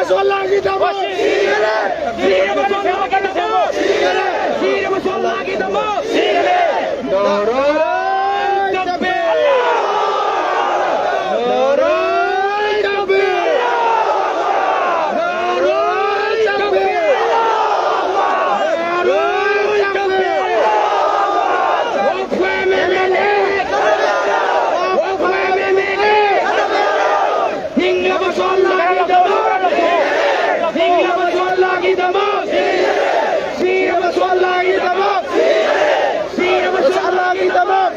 ꯁꯣꯜꯂꯥꯒꯤꯗꯃꯛ ꯁꯤꯔꯦ! ꯁꯤꯔꯕ ꯁꯣꯜꯂꯥꯒꯤꯗꯃꯛ ꯁꯤꯔꯦ! ꯁꯤꯔꯕ ꯁꯣꯜꯂꯥꯒꯤꯗꯃꯛ ꯁꯤꯔꯦ! ꯅꯣꯔꯣꯏ ꯇꯝꯕꯤ! ꯅꯣꯔꯣꯏ ꯇꯝꯕꯤ! ꯅꯣꯔꯣꯏ ꯇꯝꯕꯤ! ꯅꯣꯔꯣꯏ ꯇꯝꯕꯤ! Wangkhoi M L A! Wangkhoi M L A! ꯍꯤꯡꯂꯕ ꯁꯣꯜꯂꯥꯒꯤꯗꯃꯛ! ꯍꯤꯡꯂꯕ ꯁꯣꯜꯂꯥꯒꯤꯗꯃꯛ! ꯁꯤꯔꯕ ꯁꯣꯜꯂꯥꯒꯤꯗꯃꯛ! ꯁꯤꯔꯕ ꯁꯣꯜꯂꯥꯒꯤꯗꯃꯛ!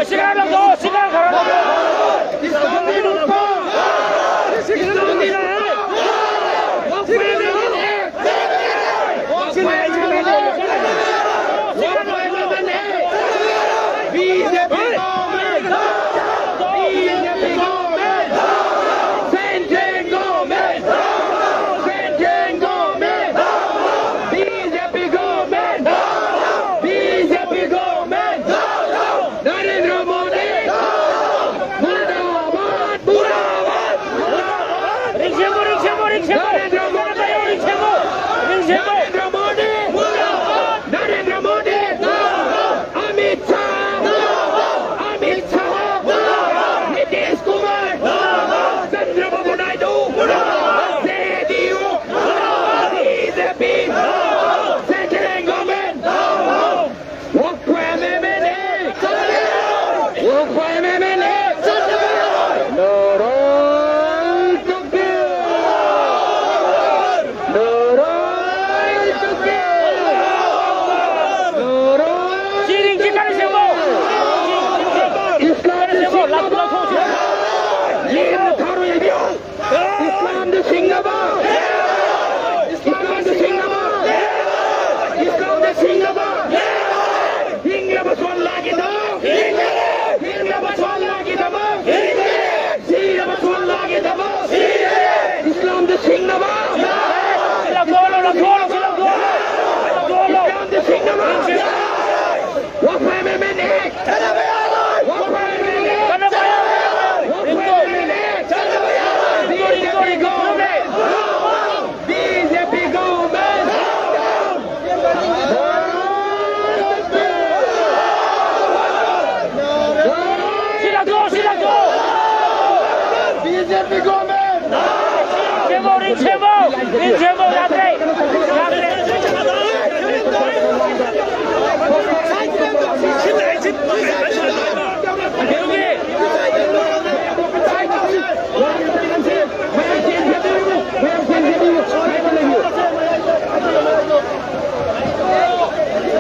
ꯁꯤꯒꯥꯏ ꯂꯧꯊꯣꯛꯑꯣ, ꯁꯤꯒꯥꯏ ꯈꯔ ꯂꯧꯊꯣꯛꯑꯣ꯫ ꯏꯁꯂꯥꯝꯒꯤ ꯅꯨꯄꯥ! ꯏꯁꯂꯥꯝꯒꯤ ꯅꯨꯄꯥ! Narendra Modi! Murdabad! Murdabad! Ring semo, ring semo, ring semo. Narendra Modi! Ring semo, ring semo. Narendra Modi! Murdabad! Narendra Modi! Murdabad! Amit Shah! Murdabad! Amit Shah! Murdabad! Nitish Kumar! Murdabad! Chandrababu Naidu! Murdabad! J D U! Murdabad! B J P! Murdabad! Central Government! Murdabad! Walk for M M N A! Walk for M M N A! Nara Takbir! Nara Takbir! Nara Cheering, cheering, cheering, cheering! Islam Cheering, cheering, cheering! Islam ꯁꯤꯡꯅꯕ! ꯏꯁꯂꯥꯝꯗ ꯁꯤꯡꯅꯕ! ꯏꯁꯂꯥꯝꯗ ꯁꯤꯡꯅꯕ! ꯍꯤꯡꯂꯕ ꯁꯣꯜꯂꯥꯒꯤꯗꯃꯛ! ꯍꯤꯡꯂꯕ ꯁꯣꯜꯂꯥꯒꯤꯗꯃꯛ! ꯁꯤꯔꯕ ꯁꯣꯜꯂꯥꯒꯤꯗꯃꯛ! ꯏꯁꯂꯥꯝꯗ ꯁꯤꯡꯅꯕ! ꯂꯧꯊꯣꯛꯍꯜꯂꯣ, ꯂꯧꯊꯣꯛꯍꯜꯂꯣ, ꯂꯧꯊꯣꯛꯍꯜꯂꯣ! ꯂꯧꯊꯣꯛꯍꯜꯂꯣ! ꯏꯁꯂꯥꯝꯗ ꯁꯤꯡꯅꯕ! ꯋꯥꯐꯝ ꯑꯦꯝ ꯑꯦꯟ ꯑꯦ! ꯋꯥꯐꯝ ꯑꯦꯝ ꯑꯦꯟ ꯑꯦ! ꯀꯟꯅ ꯄꯥꯏꯌꯣ! ꯋꯥꯐꯝ ꯑꯦꯝ ꯑꯦꯟ ꯑꯦ! ꯔꯤꯡꯇꯣ, ꯔꯤꯡꯇꯣ, ꯔꯤꯡꯇꯣ! ꯁꯦꯝꯃꯣ! ꯔꯤꯡ ꯁꯦꯝꯃꯣ! ꯌꯥꯗ꯭ꯔꯦ! ꯌꯥꯗ꯭ꯔꯦ!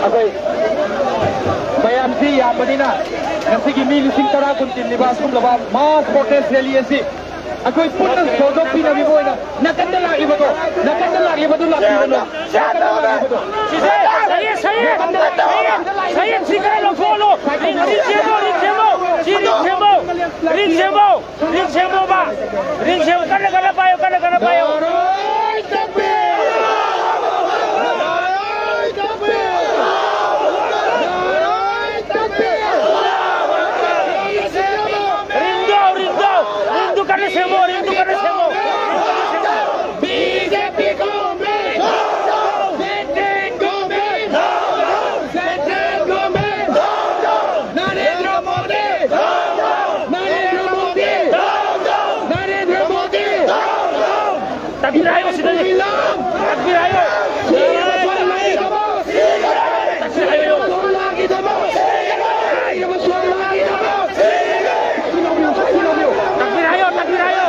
ꯑꯩꯈꯣꯏ ꯃꯌꯥꯝꯁꯤ ꯌꯥꯝꯕꯅꯤꯅ ꯉꯁꯤꯒꯤ ꯃꯤ ꯂꯤꯁꯤꯡ ꯇꯔꯥ ꯀꯨꯟ ꯇꯤꯜꯂꯤꯕ ꯑꯁꯤꯒꯨꯝꯂꯕ mass protest rally ꯑꯁꯤ ꯑꯩꯈꯣꯏ ꯄꯨꯟꯅ ꯁꯧꯒꯠꯄꯤꯅꯕꯤꯕ ꯑꯣꯏꯅ ꯅꯥꯀꯟꯗ ꯂꯥꯛꯂꯤꯕꯗꯣ, ꯅꯥꯀꯟꯗ ꯂꯥꯛꯂꯤꯕꯗꯣ ꯂꯥꯛꯄꯤꯒꯅꯨ꯫ ꯅꯥꯀꯟꯗ ꯂꯥꯛꯂꯤꯕꯗꯣ꯫ ꯁꯤꯁꯦ, ꯁꯌꯦꯠ, ꯁꯌꯦꯠ, ꯁꯌꯦꯠ, ꯁꯌꯦꯠ, ꯁꯤ ꯈꯔ ꯂꯧꯊꯣꯛꯍꯜꯂꯣ꯫ ꯔꯤꯡ, ꯔꯤꯡ ꯁꯦꯝꯃꯣ, ꯔꯤꯡ ꯁꯦꯝꯃꯣ꯫ ꯁꯤ ꯔꯤꯡ ꯁꯦꯝꯃꯣ꯫ ꯔꯤꯡ ꯁꯦꯝꯃꯣ꯫ ꯔꯤꯡ ꯁꯦꯝꯃꯣꯕ꯫ ꯔꯤꯡ ꯁꯦꯝꯃꯣ꯫ ꯀꯟꯅ, ꯀꯟꯅ ꯄꯥꯏꯌꯣ, ꯀꯟꯅ, ꯀꯟꯅ ꯄꯥꯏꯌꯣ꯫ ꯔꯤꯡꯗꯣ, ꯔꯤꯡꯗꯣ, ꯔꯤꯡꯗꯨ ꯀꯟꯅ ꯁꯦꯝꯃꯣ, ꯔꯤꯡꯗꯨ ꯀꯟꯅ ꯁꯦꯝꯃꯣ꯫ B J P government! Central government! Central government! Narendra Modi! Narendra Modi! Narendra Modi! ꯇꯛꯕꯤꯔ ꯍꯥꯏꯌꯣ ꯁꯤꯗꯗꯤ꯫ ꯇꯛꯕꯤꯔ ꯍꯥꯏꯌꯣ꯫ ꯇꯛꯕꯤꯔ ꯍꯥꯏꯌꯣ꯫ ꯇꯛꯕꯤꯔ ꯍꯥꯏꯌꯣ, ꯇꯛꯕꯤꯔ ꯍꯥꯏꯌꯣ꯫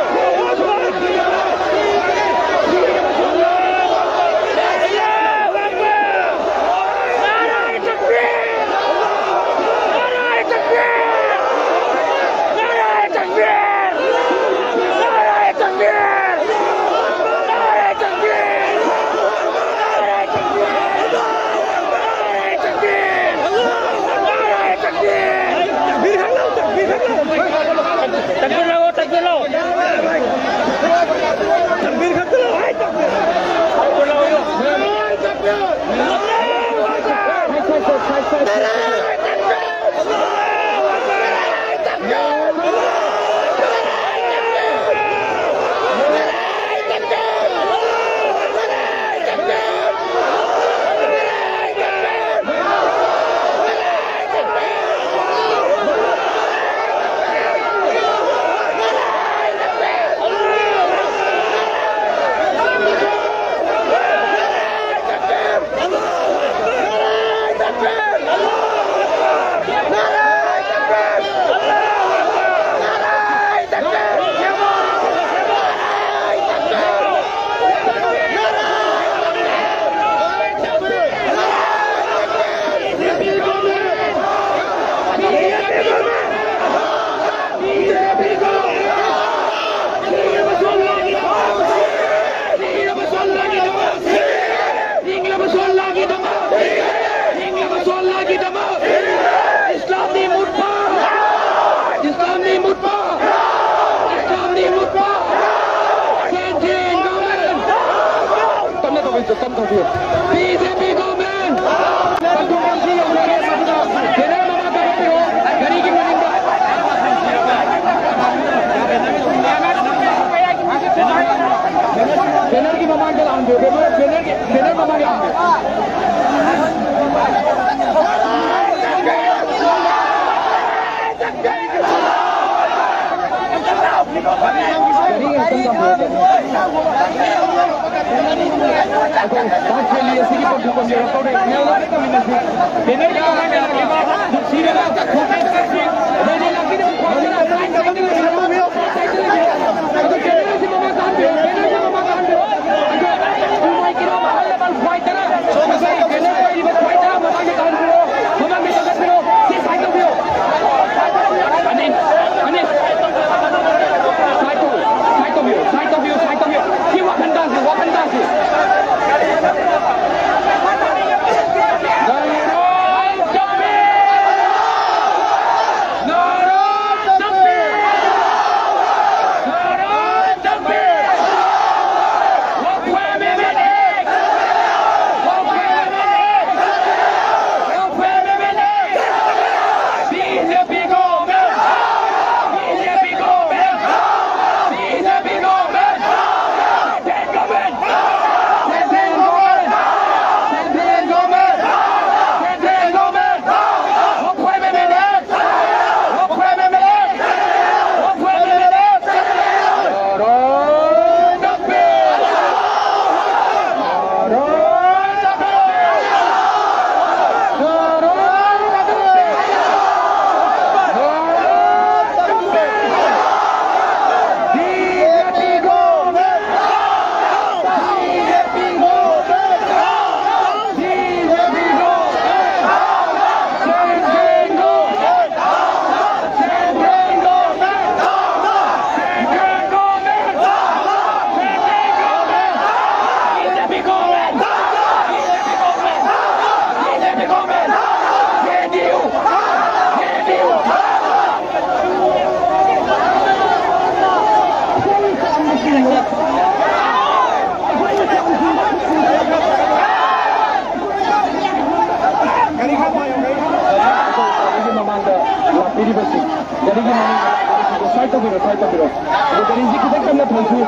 B J P government! ꯄꯟꯊꯨꯡꯐꯝꯁꯤ ꯌꯧꯖꯔꯦ꯫ ꯃꯗꯨꯅ ꯕꯦꯅꯔ ꯃꯃꯥꯡꯗ ꯍꯥꯞꯄꯤꯔꯣ꯫ ꯒꯥꯔꯤꯒꯤ ꯃꯅꯤꯡꯗ꯫ ꯕꯦꯅꯔꯒꯤ ꯃꯃꯥꯡꯗ ꯂꯥꯛꯍꯟꯕꯤꯌꯨ꯫ ꯕꯦꯅꯔ, ꯕꯦꯅꯔꯒꯤ, ꯕꯦꯅꯔ ꯃꯃꯥꯡꯗ ꯂꯥꯛꯍꯟꯕꯤꯌꯨ꯫ ꯒꯥꯔꯤ ꯉꯥꯛꯇꯪ ꯈꯥꯝꯕꯤꯌꯣ꯫ ꯑꯩꯈꯣꯏ ꯗꯥꯟꯁ ꯔꯦꯂꯤ ꯑꯁꯤꯒꯤ ꯄꯟꯊꯨꯡꯐꯝ ꯌꯧꯔꯛꯇꯧꯔꯦ꯫ ꯃꯌꯥꯝ ꯂꯣꯏꯅ ꯈꯥꯝꯃꯤꯟꯅꯁꯤ꯫ ꯕꯦꯅꯔꯒꯤ ꯃꯃꯥꯡꯗ ꯂꯥꯛꯄꯤꯕ ꯅꯨꯡꯁꯤꯔꯕ ꯔꯦꯂꯤ ꯂꯥꯛꯄꯤꯔꯤꯕ ꯈ꯭ꯋꯥꯏꯗꯅ ꯁꯥꯏꯠ ꯁꯥꯏꯠꯇ ꯂꯩꯕꯤꯌꯨ꯫ ꯁꯥꯏꯠ ꯁꯥꯏꯠꯇ ꯂꯩꯕꯤꯌꯨ꯫ ꯑꯗꯣ ꯕꯦꯅꯔꯁꯤ ꯃꯃꯥꯡꯗ ꯍꯟꯕꯤꯌꯨ꯫ ꯕꯦꯅꯔꯁꯤ ꯃꯃꯥꯡꯗ ꯍꯟꯕꯤꯌꯨ꯫ ꯑꯗꯣ ꯎꯃꯥꯏ ꯀꯤꯔꯣ ꯑꯍꯜ ꯂꯃꯟ ꯈ꯭ꯋꯥꯏꯗꯅ ꯉꯁꯥꯏ ꯕꯦꯅꯔ ꯄꯥꯏꯔꯤꯕ ꯈ꯭ꯋꯥꯏꯗꯅ ꯃꯃꯥꯡꯗ ꯀꯥꯍꯟꯕꯤꯔꯣ꯫ ꯃꯃꯥꯡꯗ ꯆꯪꯈꯠꯄꯤꯔꯣ꯫ ꯁꯤ ꯁꯥꯏꯠ ꯇꯧꯕꯤꯌꯣ꯫ ꯑꯅꯤꯜ, ꯑꯅꯤꯜ꯫ ꯁꯥꯏꯠ ꯇꯧ, ꯁꯥꯏꯠ ꯇꯧꯕꯤꯌꯣ, ꯁꯥꯏꯠ ꯇꯧꯕꯤꯌꯣ, ꯁꯥꯏꯠ ꯇꯧꯕꯤꯌꯣ꯫ ꯁꯤ ꯋꯥꯈꯜ ꯇꯥꯁꯤ, ꯋꯥꯈꯜ ꯇꯥꯁꯤ꯫ ꯅꯥꯔꯥ ꯇꯛꯕꯤꯔ! ꯅꯥꯔꯥ ꯇꯛꯕꯤꯔ! ꯇꯧꯕꯤꯔꯣ, ꯁ꯭ꯋꯥꯏ ꯇꯧꯕꯤꯔꯣ꯫ ꯑꯗꯣ ꯒꯥꯔꯤꯁꯤ ꯈꯤꯇꯪ ꯇꯞꯅ ꯊꯧꯁꯤ꯫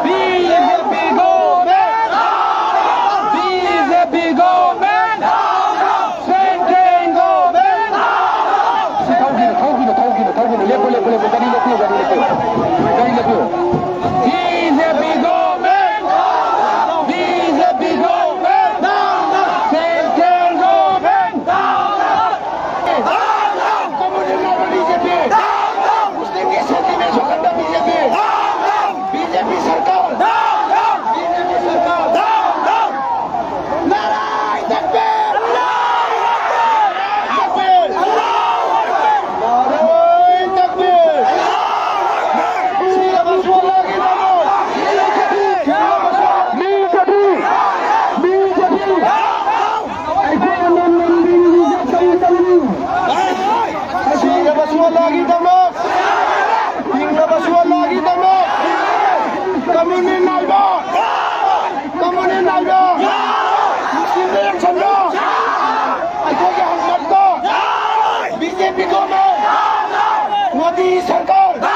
BJP government! BJP government! Central government! ꯁꯤ ꯊꯧꯈꯤꯅꯨ, ꯊꯧꯈꯤꯅꯨ, ꯊꯧꯈꯤꯅꯨ, ꯊꯧꯈꯤꯅꯨ꯫ ꯂꯦꯞꯄꯨ, ꯂꯦꯞꯄꯨ, ꯂꯦꯞꯄꯨ꯫ ꯒꯥꯔꯤ ꯂꯦꯞꯄꯤꯌꯨ, ꯒꯥꯔꯤ ꯂꯦꯞꯄꯤꯌꯨ꯫ ꯒꯥꯔꯤ ꯂꯦꯞꯄꯤꯌꯨ꯫ BJP government! BJP government! Central government! Communist BJP! Muslim ꯒꯤ sentiment ꯁꯣꯛꯍꯟꯕ BJP! BJP ꯁꯔꯀꯥꯔ! BJP ꯁꯔꯀꯥꯔ! ꯅꯥꯔꯥꯏ ꯇꯛꯕꯤꯔ! ꯅꯥꯔꯥꯏ ꯇꯛꯕꯤꯔ! ꯁꯤꯔꯕꯁꯨ ꯑꯜꯂꯥꯍꯒꯤꯗꯃꯛ! ꯁꯤꯔꯕꯁꯨ ꯃꯤ ꯆꯠꯄꯤ! ꯃꯤ ꯆꯠꯄꯤ! ꯑꯩꯈꯣꯏ ꯑꯃꯃꯝꯒꯤ ꯃꯤꯡꯁꯦ ꯀꯔꯤ ꯀꯔꯤꯅꯣ? ꯁꯤꯔꯕꯁꯨ ꯑꯜꯂꯥꯍꯒꯤꯗꯃꯛ! ꯍꯤꯡꯂꯕꯁꯨ ꯑꯜꯂꯥꯍꯒꯤꯗꯃꯛ! ꯀꯃꯨꯅꯤꯁ ꯅꯥꯏꯕ! ꯀꯃꯨꯅꯤꯁ ꯅꯥꯏꯕ! ꯃꯨꯁꯂꯤꯝꯗ ꯌꯦꯡꯁꯟꯕ! ꯑꯩꯈꯣꯏꯒꯤ ꯍꯛꯃꯠꯇ! BJP government! ꯃꯣꯗꯤ ꯁꯔꯀꯥꯔ!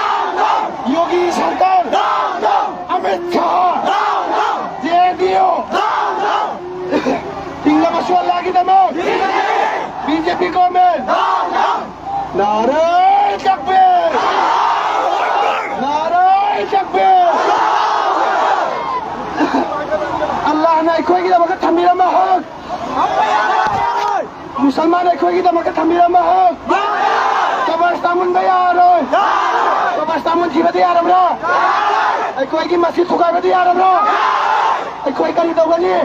ꯌꯣꯒꯤ ꯁꯔꯀꯥꯔ! Amit Shah! JNDU! ꯍꯤꯡꯂꯕꯁꯨ ꯑꯜꯂꯥꯍꯒꯤꯗꯃꯛ! BJP government! ꯅꯥꯔꯦ ꯇꯛꯕꯤꯔ! ꯅꯥꯔꯦ ꯇꯛꯕꯤꯔ! ꯑꯜꯂꯥꯍꯅ ꯑꯩꯈꯣꯏꯒꯤꯗꯃꯛꯇ ꯊꯝꯕꯤꯔꯝꯕ ꯍꯛ! ꯃꯨꯁꯜꯃꯥꯟ ꯑꯩꯈꯣꯏꯒꯤꯗꯃꯛꯇ ꯊꯝꯕꯤꯔꯝꯕ ꯍꯛ! ꯀꯕꯔꯁꯇꯥꯟ ꯃꯨꯟꯕ ꯌꯥꯔꯣꯏ! ꯀꯕꯔꯁꯇꯥꯟ ꯃꯨꯟꯈꯤꯕꯗꯤ ꯌꯥꯔꯕ꯭ꯔꯥ? ꯑꯩꯈꯣꯏꯒꯤ ꯃꯁꯖꯤꯗ ꯊꯨꯒꯥꯏꯕꯗꯤ ꯌꯥꯔꯕ꯭ꯔꯥ? ꯑꯩꯈꯣꯏ ꯀꯔꯤ ꯇꯧꯒꯅꯤ?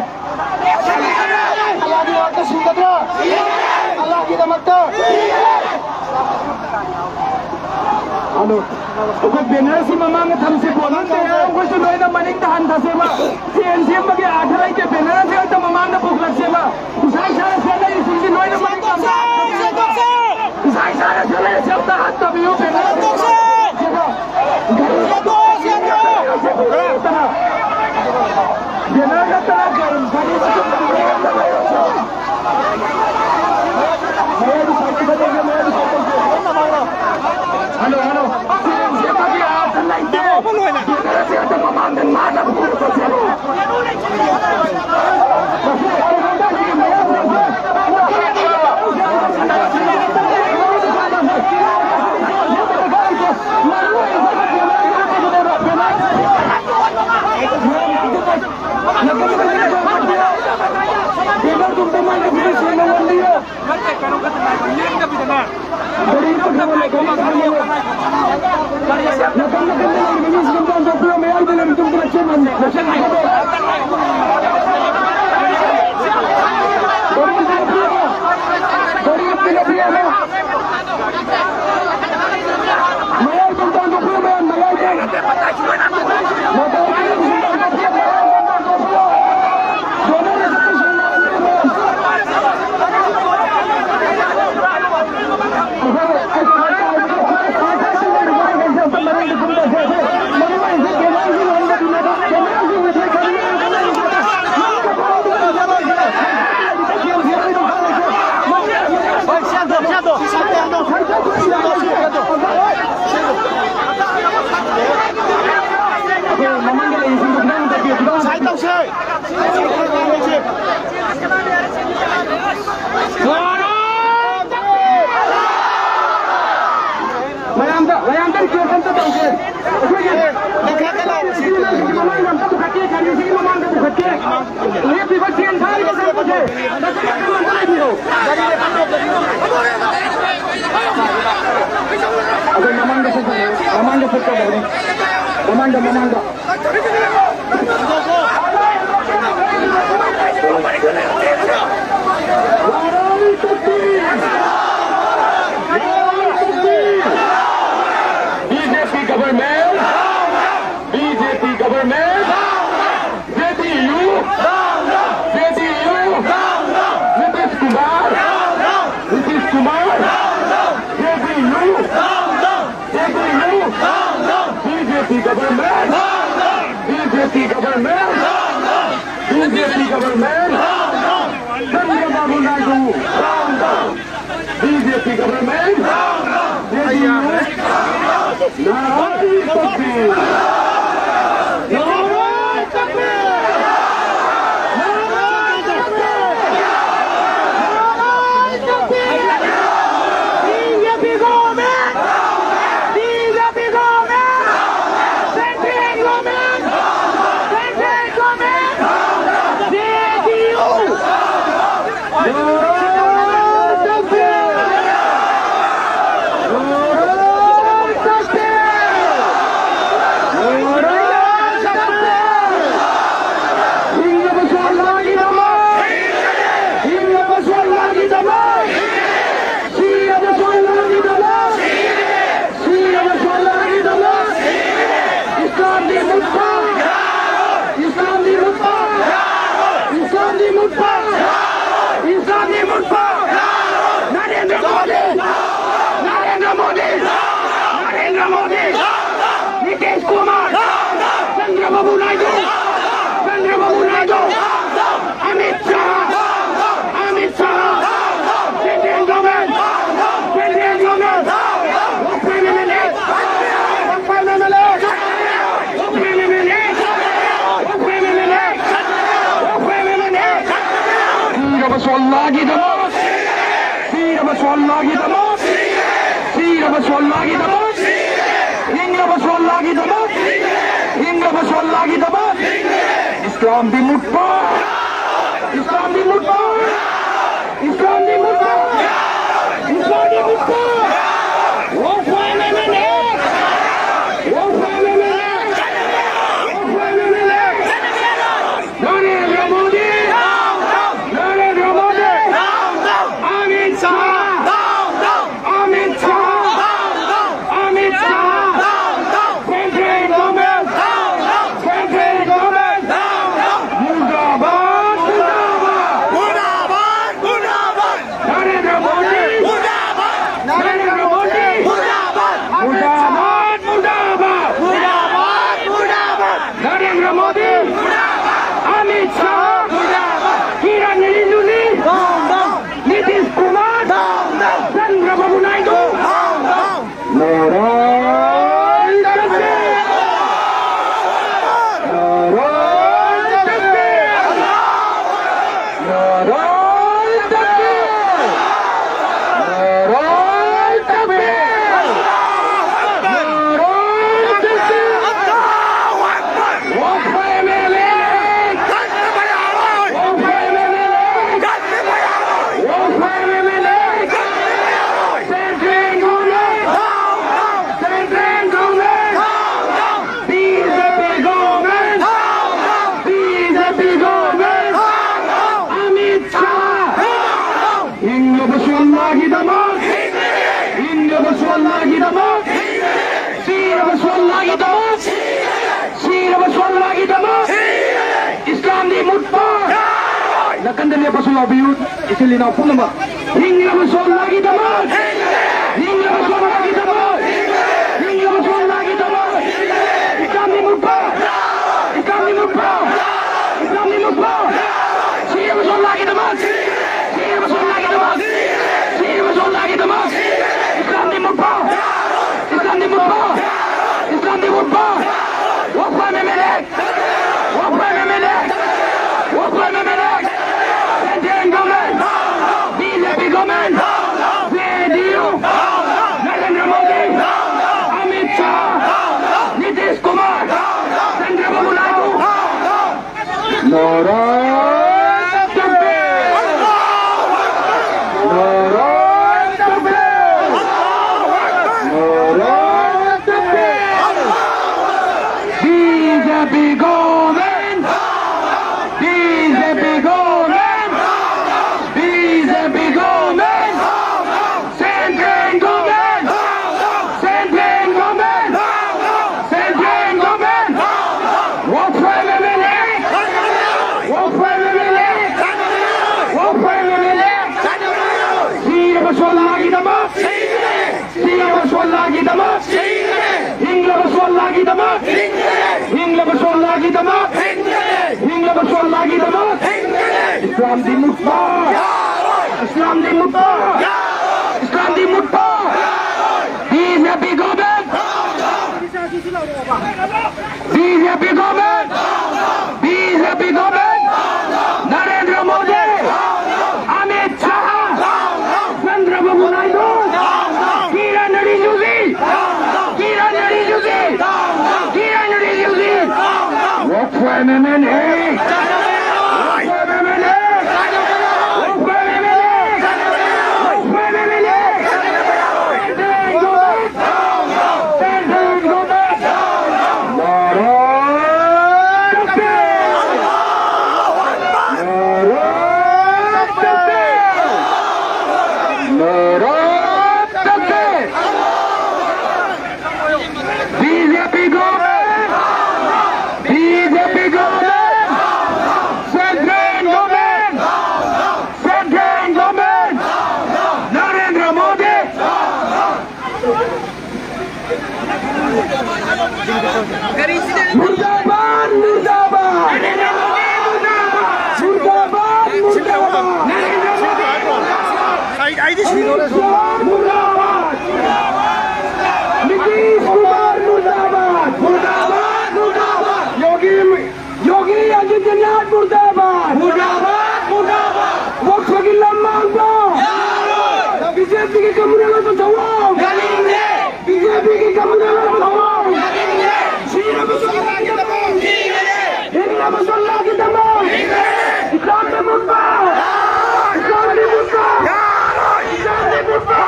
ꯑꯜꯂꯥꯍꯒꯤꯗꯃꯛꯇ ꯁꯤꯒꯗ꯭ꯔꯥ? ꯑꯜꯂꯥꯍꯒꯤꯗꯃꯛꯇ! ꯑꯗꯣ ꯑꯩꯈꯣꯏ ꯕꯦꯅꯔꯁꯤ ꯃꯃꯥꯡꯗ ꯊꯝꯁꯦ, ꯄꯣꯠꯂꯝꯗꯦ꯫ ꯑꯩꯈꯣꯏꯁꯨ ꯂꯣꯏꯅ ꯃꯅꯤꯡꯗ ꯍꯟꯊꯁꯦꯕ꯫ ꯆꯦꯟ ꯁꯦꯝꯕꯒꯤ ꯑꯥꯔꯊ ꯂꯩꯇꯦ, ꯕꯦꯅꯔꯁꯤ ꯍꯦꯛꯇ ꯃꯃꯥꯡꯗ ꯄꯨꯈꯠꯂꯛꯁꯦꯕ꯫ ꯏꯁꯥ ꯏꯁꯥꯅ ꯁꯦꯠꯅꯔꯤꯁꯤꯡꯁꯤ ꯂꯣꯏꯅ ꯃꯅꯤꯡ ꯇꯝꯅ ꯍꯟꯊꯕꯤꯌꯨ꯫ ꯏꯁꯥ ꯏꯁꯥꯅ ꯁꯦꯠꯅꯔꯤꯁꯤ ꯑꯝꯇ ꯍꯟꯊꯕꯤꯌꯨ, ꯕꯦꯅꯔꯁꯤ ꯃꯃꯥꯡꯗ ꯍꯟꯊꯁꯦꯕ꯫ ꯕꯦꯅꯔ ꯅꯠꯇꯅ ꯒꯥꯔꯤ ꯃꯆꯤꯟ ꯇꯝꯕ ꯑꯝꯇ ꯂꯩꯔꯣꯏ꯫ Hello, hello. ꯁꯦꯝꯕꯒꯤ ꯑꯥꯔꯊ ꯂꯩꯇꯦ꯫ ꯕꯦꯅꯔꯁꯦ ꯑꯗꯨꯝ ꯃꯃꯥꯡꯗ ꯅꯥꯟꯅ ꯄꯨꯔꯒ ꯆꯠꯁꯦ꯫ ꯅꯠꯇꯦ, ꯀꯩꯅꯣ ꯈꯛꯇ ꯉꯥꯏꯈꯣ, ꯂꯦꯡꯗꯕꯤꯗꯅꯦ꯫ ꯒꯥꯔꯤ ꯑꯝꯇ ꯉꯥꯏꯈꯣꯕ, ꯒꯥꯔꯤ ꯑꯝꯇ ꯉꯥꯏꯈꯣꯕ꯫ ꯒꯥꯔꯤ ꯑꯝꯇ ꯅꯥꯀꯟ ꯅꯥꯀꯟꯗ ꯂꯩꯔꯤꯕ ꯃꯤꯁꯤꯡ ꯑꯝꯇ ꯍꯟꯗꯣꯛꯄꯤꯌꯣ, ꯃꯌꯥꯏꯗ ꯂꯩꯔꯤꯕꯗꯨ ꯑꯝꯇ ꯆꯦꯟꯍꯟ-, ꯆꯦꯟꯍꯟꯕꯤꯌꯣ꯫ ꯒꯥꯔꯤ ꯑꯝꯇ ꯅꯞꯄꯤꯌꯣ꯫ ꯒꯥꯔꯤ ꯑꯝꯇ ꯅꯞꯄꯤꯌꯣ꯫ ꯃꯌꯥꯏꯗ ꯑꯝꯇ ꯍꯟꯗꯣꯛꯄꯤꯌꯣ, ꯃꯌꯥꯝ, ꯃꯌꯥꯏꯗ꯫ ꯃꯌꯥꯝ ꯇꯧꯁꯦ! ꯃꯌꯥꯝꯗ, ꯃꯌꯥꯝꯗ request ꯑꯝꯇ ꯇꯧꯁꯦ꯫ ꯑꯩꯈꯣꯏꯒꯤ ꯃꯃꯥꯡꯗ ꯑꯝꯇ ꯄꯨꯈꯠꯀꯦ, ꯒꯥꯔꯤꯁꯤꯒꯤ ꯃꯃꯥꯡꯗ ꯄꯨꯈꯠꯀꯦ꯫ ꯂꯦꯞꯄꯤꯕ ꯆꯦꯟ ꯊꯥꯔꯤꯕ ꯀꯥꯡꯕꯨꯁꯦ, ꯅꯥꯀꯟ ꯅꯥꯀꯟꯗ ꯂꯩꯕꯤꯔꯣ꯫ ꯑꯩꯈꯣꯏ ꯃꯃꯥꯡꯗ ꯆꯠꯀꯗꯕꯅꯤ, ꯃꯃꯥꯡꯗ ꯆꯠꯀꯗꯕꯅꯤ, ꯃꯃꯥꯡꯗ, ꯃꯃꯥꯡꯗ꯫ Government, B J P government, J D U, J D U, Nitish Kumar, Nitish Kumar, J D U, J D U, B J P government, B J P government, B J P government, Chandrababu Naidu, B J P government, J D U, नारे तकबीर! नारे तकबीर! नारे तकबीर! नारे तकबीर! B J P government! B J P government! Central government! Central government! J D U! ꯏꯁꯂꯥꯝꯗꯤ ꯃꯨꯠꯄ! ꯏꯁꯂꯥꯝꯗꯤ ꯃꯨꯠꯄ! ꯏꯁꯂꯥꯝꯗꯤ ꯃꯨꯠꯄ! ꯏꯁꯂꯥꯝꯗꯤ ꯃꯨꯠꯄ! Narendra Modi! Narendra Modi! Narendra Modi! Nitish Kumar! Chandrababu Naidu! ꯆꯟꯗ꯭ꯔꯕꯥꯕꯨ Naidu! Amit Shah! Amit Shah! Central government! Central government! Open M N A! Open M N A! Open M N A! Open M N A! Open M N A! ꯁꯤꯔꯕꯁꯨ ꯑꯜꯂꯥꯒꯤꯗꯃꯛ! ꯁꯤꯔꯕꯁꯨ ꯑꯜꯂꯥꯒꯤꯗꯃꯛ! ꯁꯤꯔꯕꯁꯨ ꯑꯜꯂꯥꯒꯤꯗꯃꯛ! ꯍꯤꯡꯂꯕꯁꯨ ꯑꯜꯂꯥꯒꯤꯗꯃꯛ! ꯍꯤꯡꯂꯕꯁꯨ ꯑꯜꯂꯥꯒꯤꯗꯃꯛ! ꯏꯁꯂꯥꯝꯗꯤ ꯃꯨꯠꯄ! ꯏꯁꯂꯥꯝꯗꯤ ꯃꯨꯠꯄ! ꯏꯁꯂꯥꯝꯗꯤ ꯃꯨꯠꯄ! ꯏꯁꯂꯥꯝꯗꯤ ꯃꯨꯠꯄ! War for M N A! War for M N A! War for M N A! Narendra Modi! Narendra Modi! Amit Shah! Amit Shah! Amit Shah! ꯁꯤꯔꯕ ꯁꯣꯜꯂꯥꯒꯤꯗꯃꯛ! ꯁꯤꯔꯕ ꯁꯣꯜꯂꯥꯒꯤꯗꯃꯛ! ꯏꯁꯂꯥꯝꯗꯤ ꯃꯨꯠꯄ! ꯅꯥꯀꯟꯗ ꯂꯦꯞꯄꯁꯨ ꯂꯥꯎꯕꯤꯌꯨ, ꯏꯆꯤꯜ ꯏꯅꯥꯎ ꯄꯨꯝꯅꯃꯛ꯫ ꯍꯤꯡꯂꯕ ꯁꯣꯜꯂꯥꯒꯤꯗꯃꯛ! ꯍꯤꯡꯂꯕ ꯁꯣꯜꯂꯥꯒꯤꯗꯃꯛ! ꯍꯤꯡꯂꯕ ꯁꯣꯜꯂꯥꯒꯤꯗꯃꯛ! ꯏꯁꯂꯥꯝꯗꯤ ꯃꯨꯠꯄ! ꯏꯁꯂꯥꯝꯗꯤ ꯃꯨꯠꯄ! ꯏꯁꯂꯥꯝꯗꯤ ꯃꯨꯠꯄ! ꯁꯤꯔꯕ ꯁꯣꯜꯂꯥꯒꯤꯗꯃꯛ! ꯁꯤꯔꯕ ꯁꯣꯜꯂꯥꯒꯤꯗꯃꯛ! ꯁꯤꯔꯕ ꯁꯣꯜꯂꯥꯒꯤꯗꯃꯛ! ꯏꯁꯂꯥꯝꯗꯤ ꯃꯨꯠꯄ! ꯏꯁꯂꯥꯝꯗꯤ ꯃꯨꯠꯄ! ꯏꯁꯂꯥꯝꯗꯤ ꯃꯨꯠꯄ! ꯋꯥꯐꯝ ꯑꯦꯝ ꯑꯦꯜ ꯑꯦ! ꯋꯥꯐꯝ ꯑꯦꯝ ꯑꯦꯜ ꯑꯦ! ꯋꯥꯐꯝ M L A! Central government! B J P government! J D U! Narendra Modi! Amit Shah! Nitish Kumar! Chandrababu Naidu! ꯅꯥꯔꯥ ꯇꯛꯕꯤꯔ! ꯅꯥꯔꯥ ꯇꯛꯕꯤꯔ! ꯅꯥꯔꯥ ꯇꯛꯕꯤꯔ! B J P government! B J P government! B J P government! Central government! Central government! Central government! ꯋꯥꯐꯝ M L A! ꯋꯥꯐꯝ M L A! ꯋꯥꯐꯝ M L ꯑꯦ! ꯁꯤꯔꯕ ꯁꯣꯜꯂꯥꯒꯤꯗꯃꯛ! ꯁꯤꯔꯕ ꯁꯣꯜꯂꯥꯒꯤꯗꯃꯛ! ꯍꯤꯡꯂꯕ ꯁꯣꯜꯂꯥꯒꯤꯗꯃꯛ! ꯍꯤꯡꯂꯕ ꯁꯣꯜꯂꯥꯒꯤꯗꯃꯛ! ꯍꯤꯡꯂꯕ ꯁꯣꯜꯂꯥꯒꯤꯗꯃꯛ! ꯏꯁꯂꯥꯝꯗꯤ ꯃꯨꯠꯄ! ꯏꯁꯂꯥꯝꯗꯤ ꯃꯨꯠꯄ! ꯏꯁꯂꯥꯝꯗꯤ ꯃꯨꯠꯄ! B J P government! B J P government! B J P government! Narendra Modi! Amit Shah! ꯆꯟꯗ꯭ꯔꯕꯥꯕꯨ Naidu! Kiran ꯔꯤꯖꯤꯖꯨ! Kiran ꯔꯤꯖꯤꯖꯨ! Kiran ꯔꯤꯖꯤꯖꯨ! ꯋꯥꯐꯝ ꯑꯦꯝ ꯑꯦꯜ ꯑꯦ! ꯋꯥꯐꯝ ꯑꯦꯝ ꯑꯦꯜ ꯑꯦ! ꯋꯥꯐꯝ ꯑꯦꯝ ꯑꯦꯜ ꯑꯦ! ꯋꯥꯐꯝ ꯑꯦꯝ ꯑꯦꯜ ꯑꯦ! मुर्दाबाद। नीतीश कुमार मुर्दाबाद। मुर्दाबाद, मुर्दाबाद। योगी, योगी आदित्यनाथ मुर्दाबाद। मुर्दाबाद, मुर्दाबाद। वक्फ की लम्बा। बीजेपी के कमरे में तो दबाओ। बीजेपी के कमरे में तो दबाओ। शीर मुसलमान के दबाओ। हिंद मुसलमान के दबाओ। इस्लाम के मुद्दा। इस्लाम के मुद्दा। इस्लाम के मुद्दा।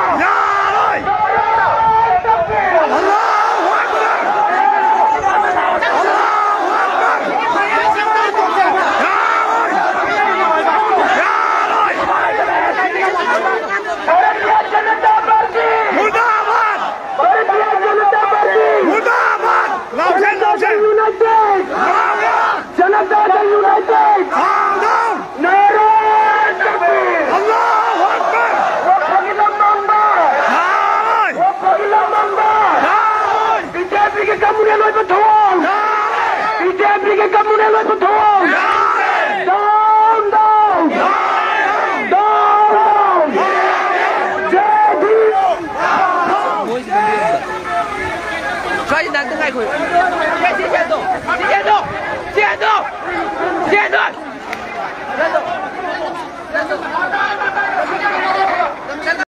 भारतीय जनता पार्टी। भारतीय जनता पार्टी। मुर्दाबाद। जनता दल यूनाइटेड। जनता दल यूनाइटेड। नारे तकबीर। वक्फ की लम्बा। वक्फ की लम्बा। बीजेपी के कमरे में तो ठोक। बीजेपी के कमरे में तो ठोक। Down, down. Down, down. जय भीम। ꯁ꯭ꯋꯥꯏꯁꯤꯗ ꯑꯝꯇ ꯉꯥꯏꯈꯣ꯫ ꯁꯤ, ꯁꯤ, ꯁꯤ ꯑꯗꯣ꯫ ꯁꯤ ꯑꯗꯣ꯫ ꯁꯤ ꯑꯗꯣ꯫ ꯁꯤ ꯑꯗꯣ꯫ ꯁꯤ ꯑꯗꯣ꯫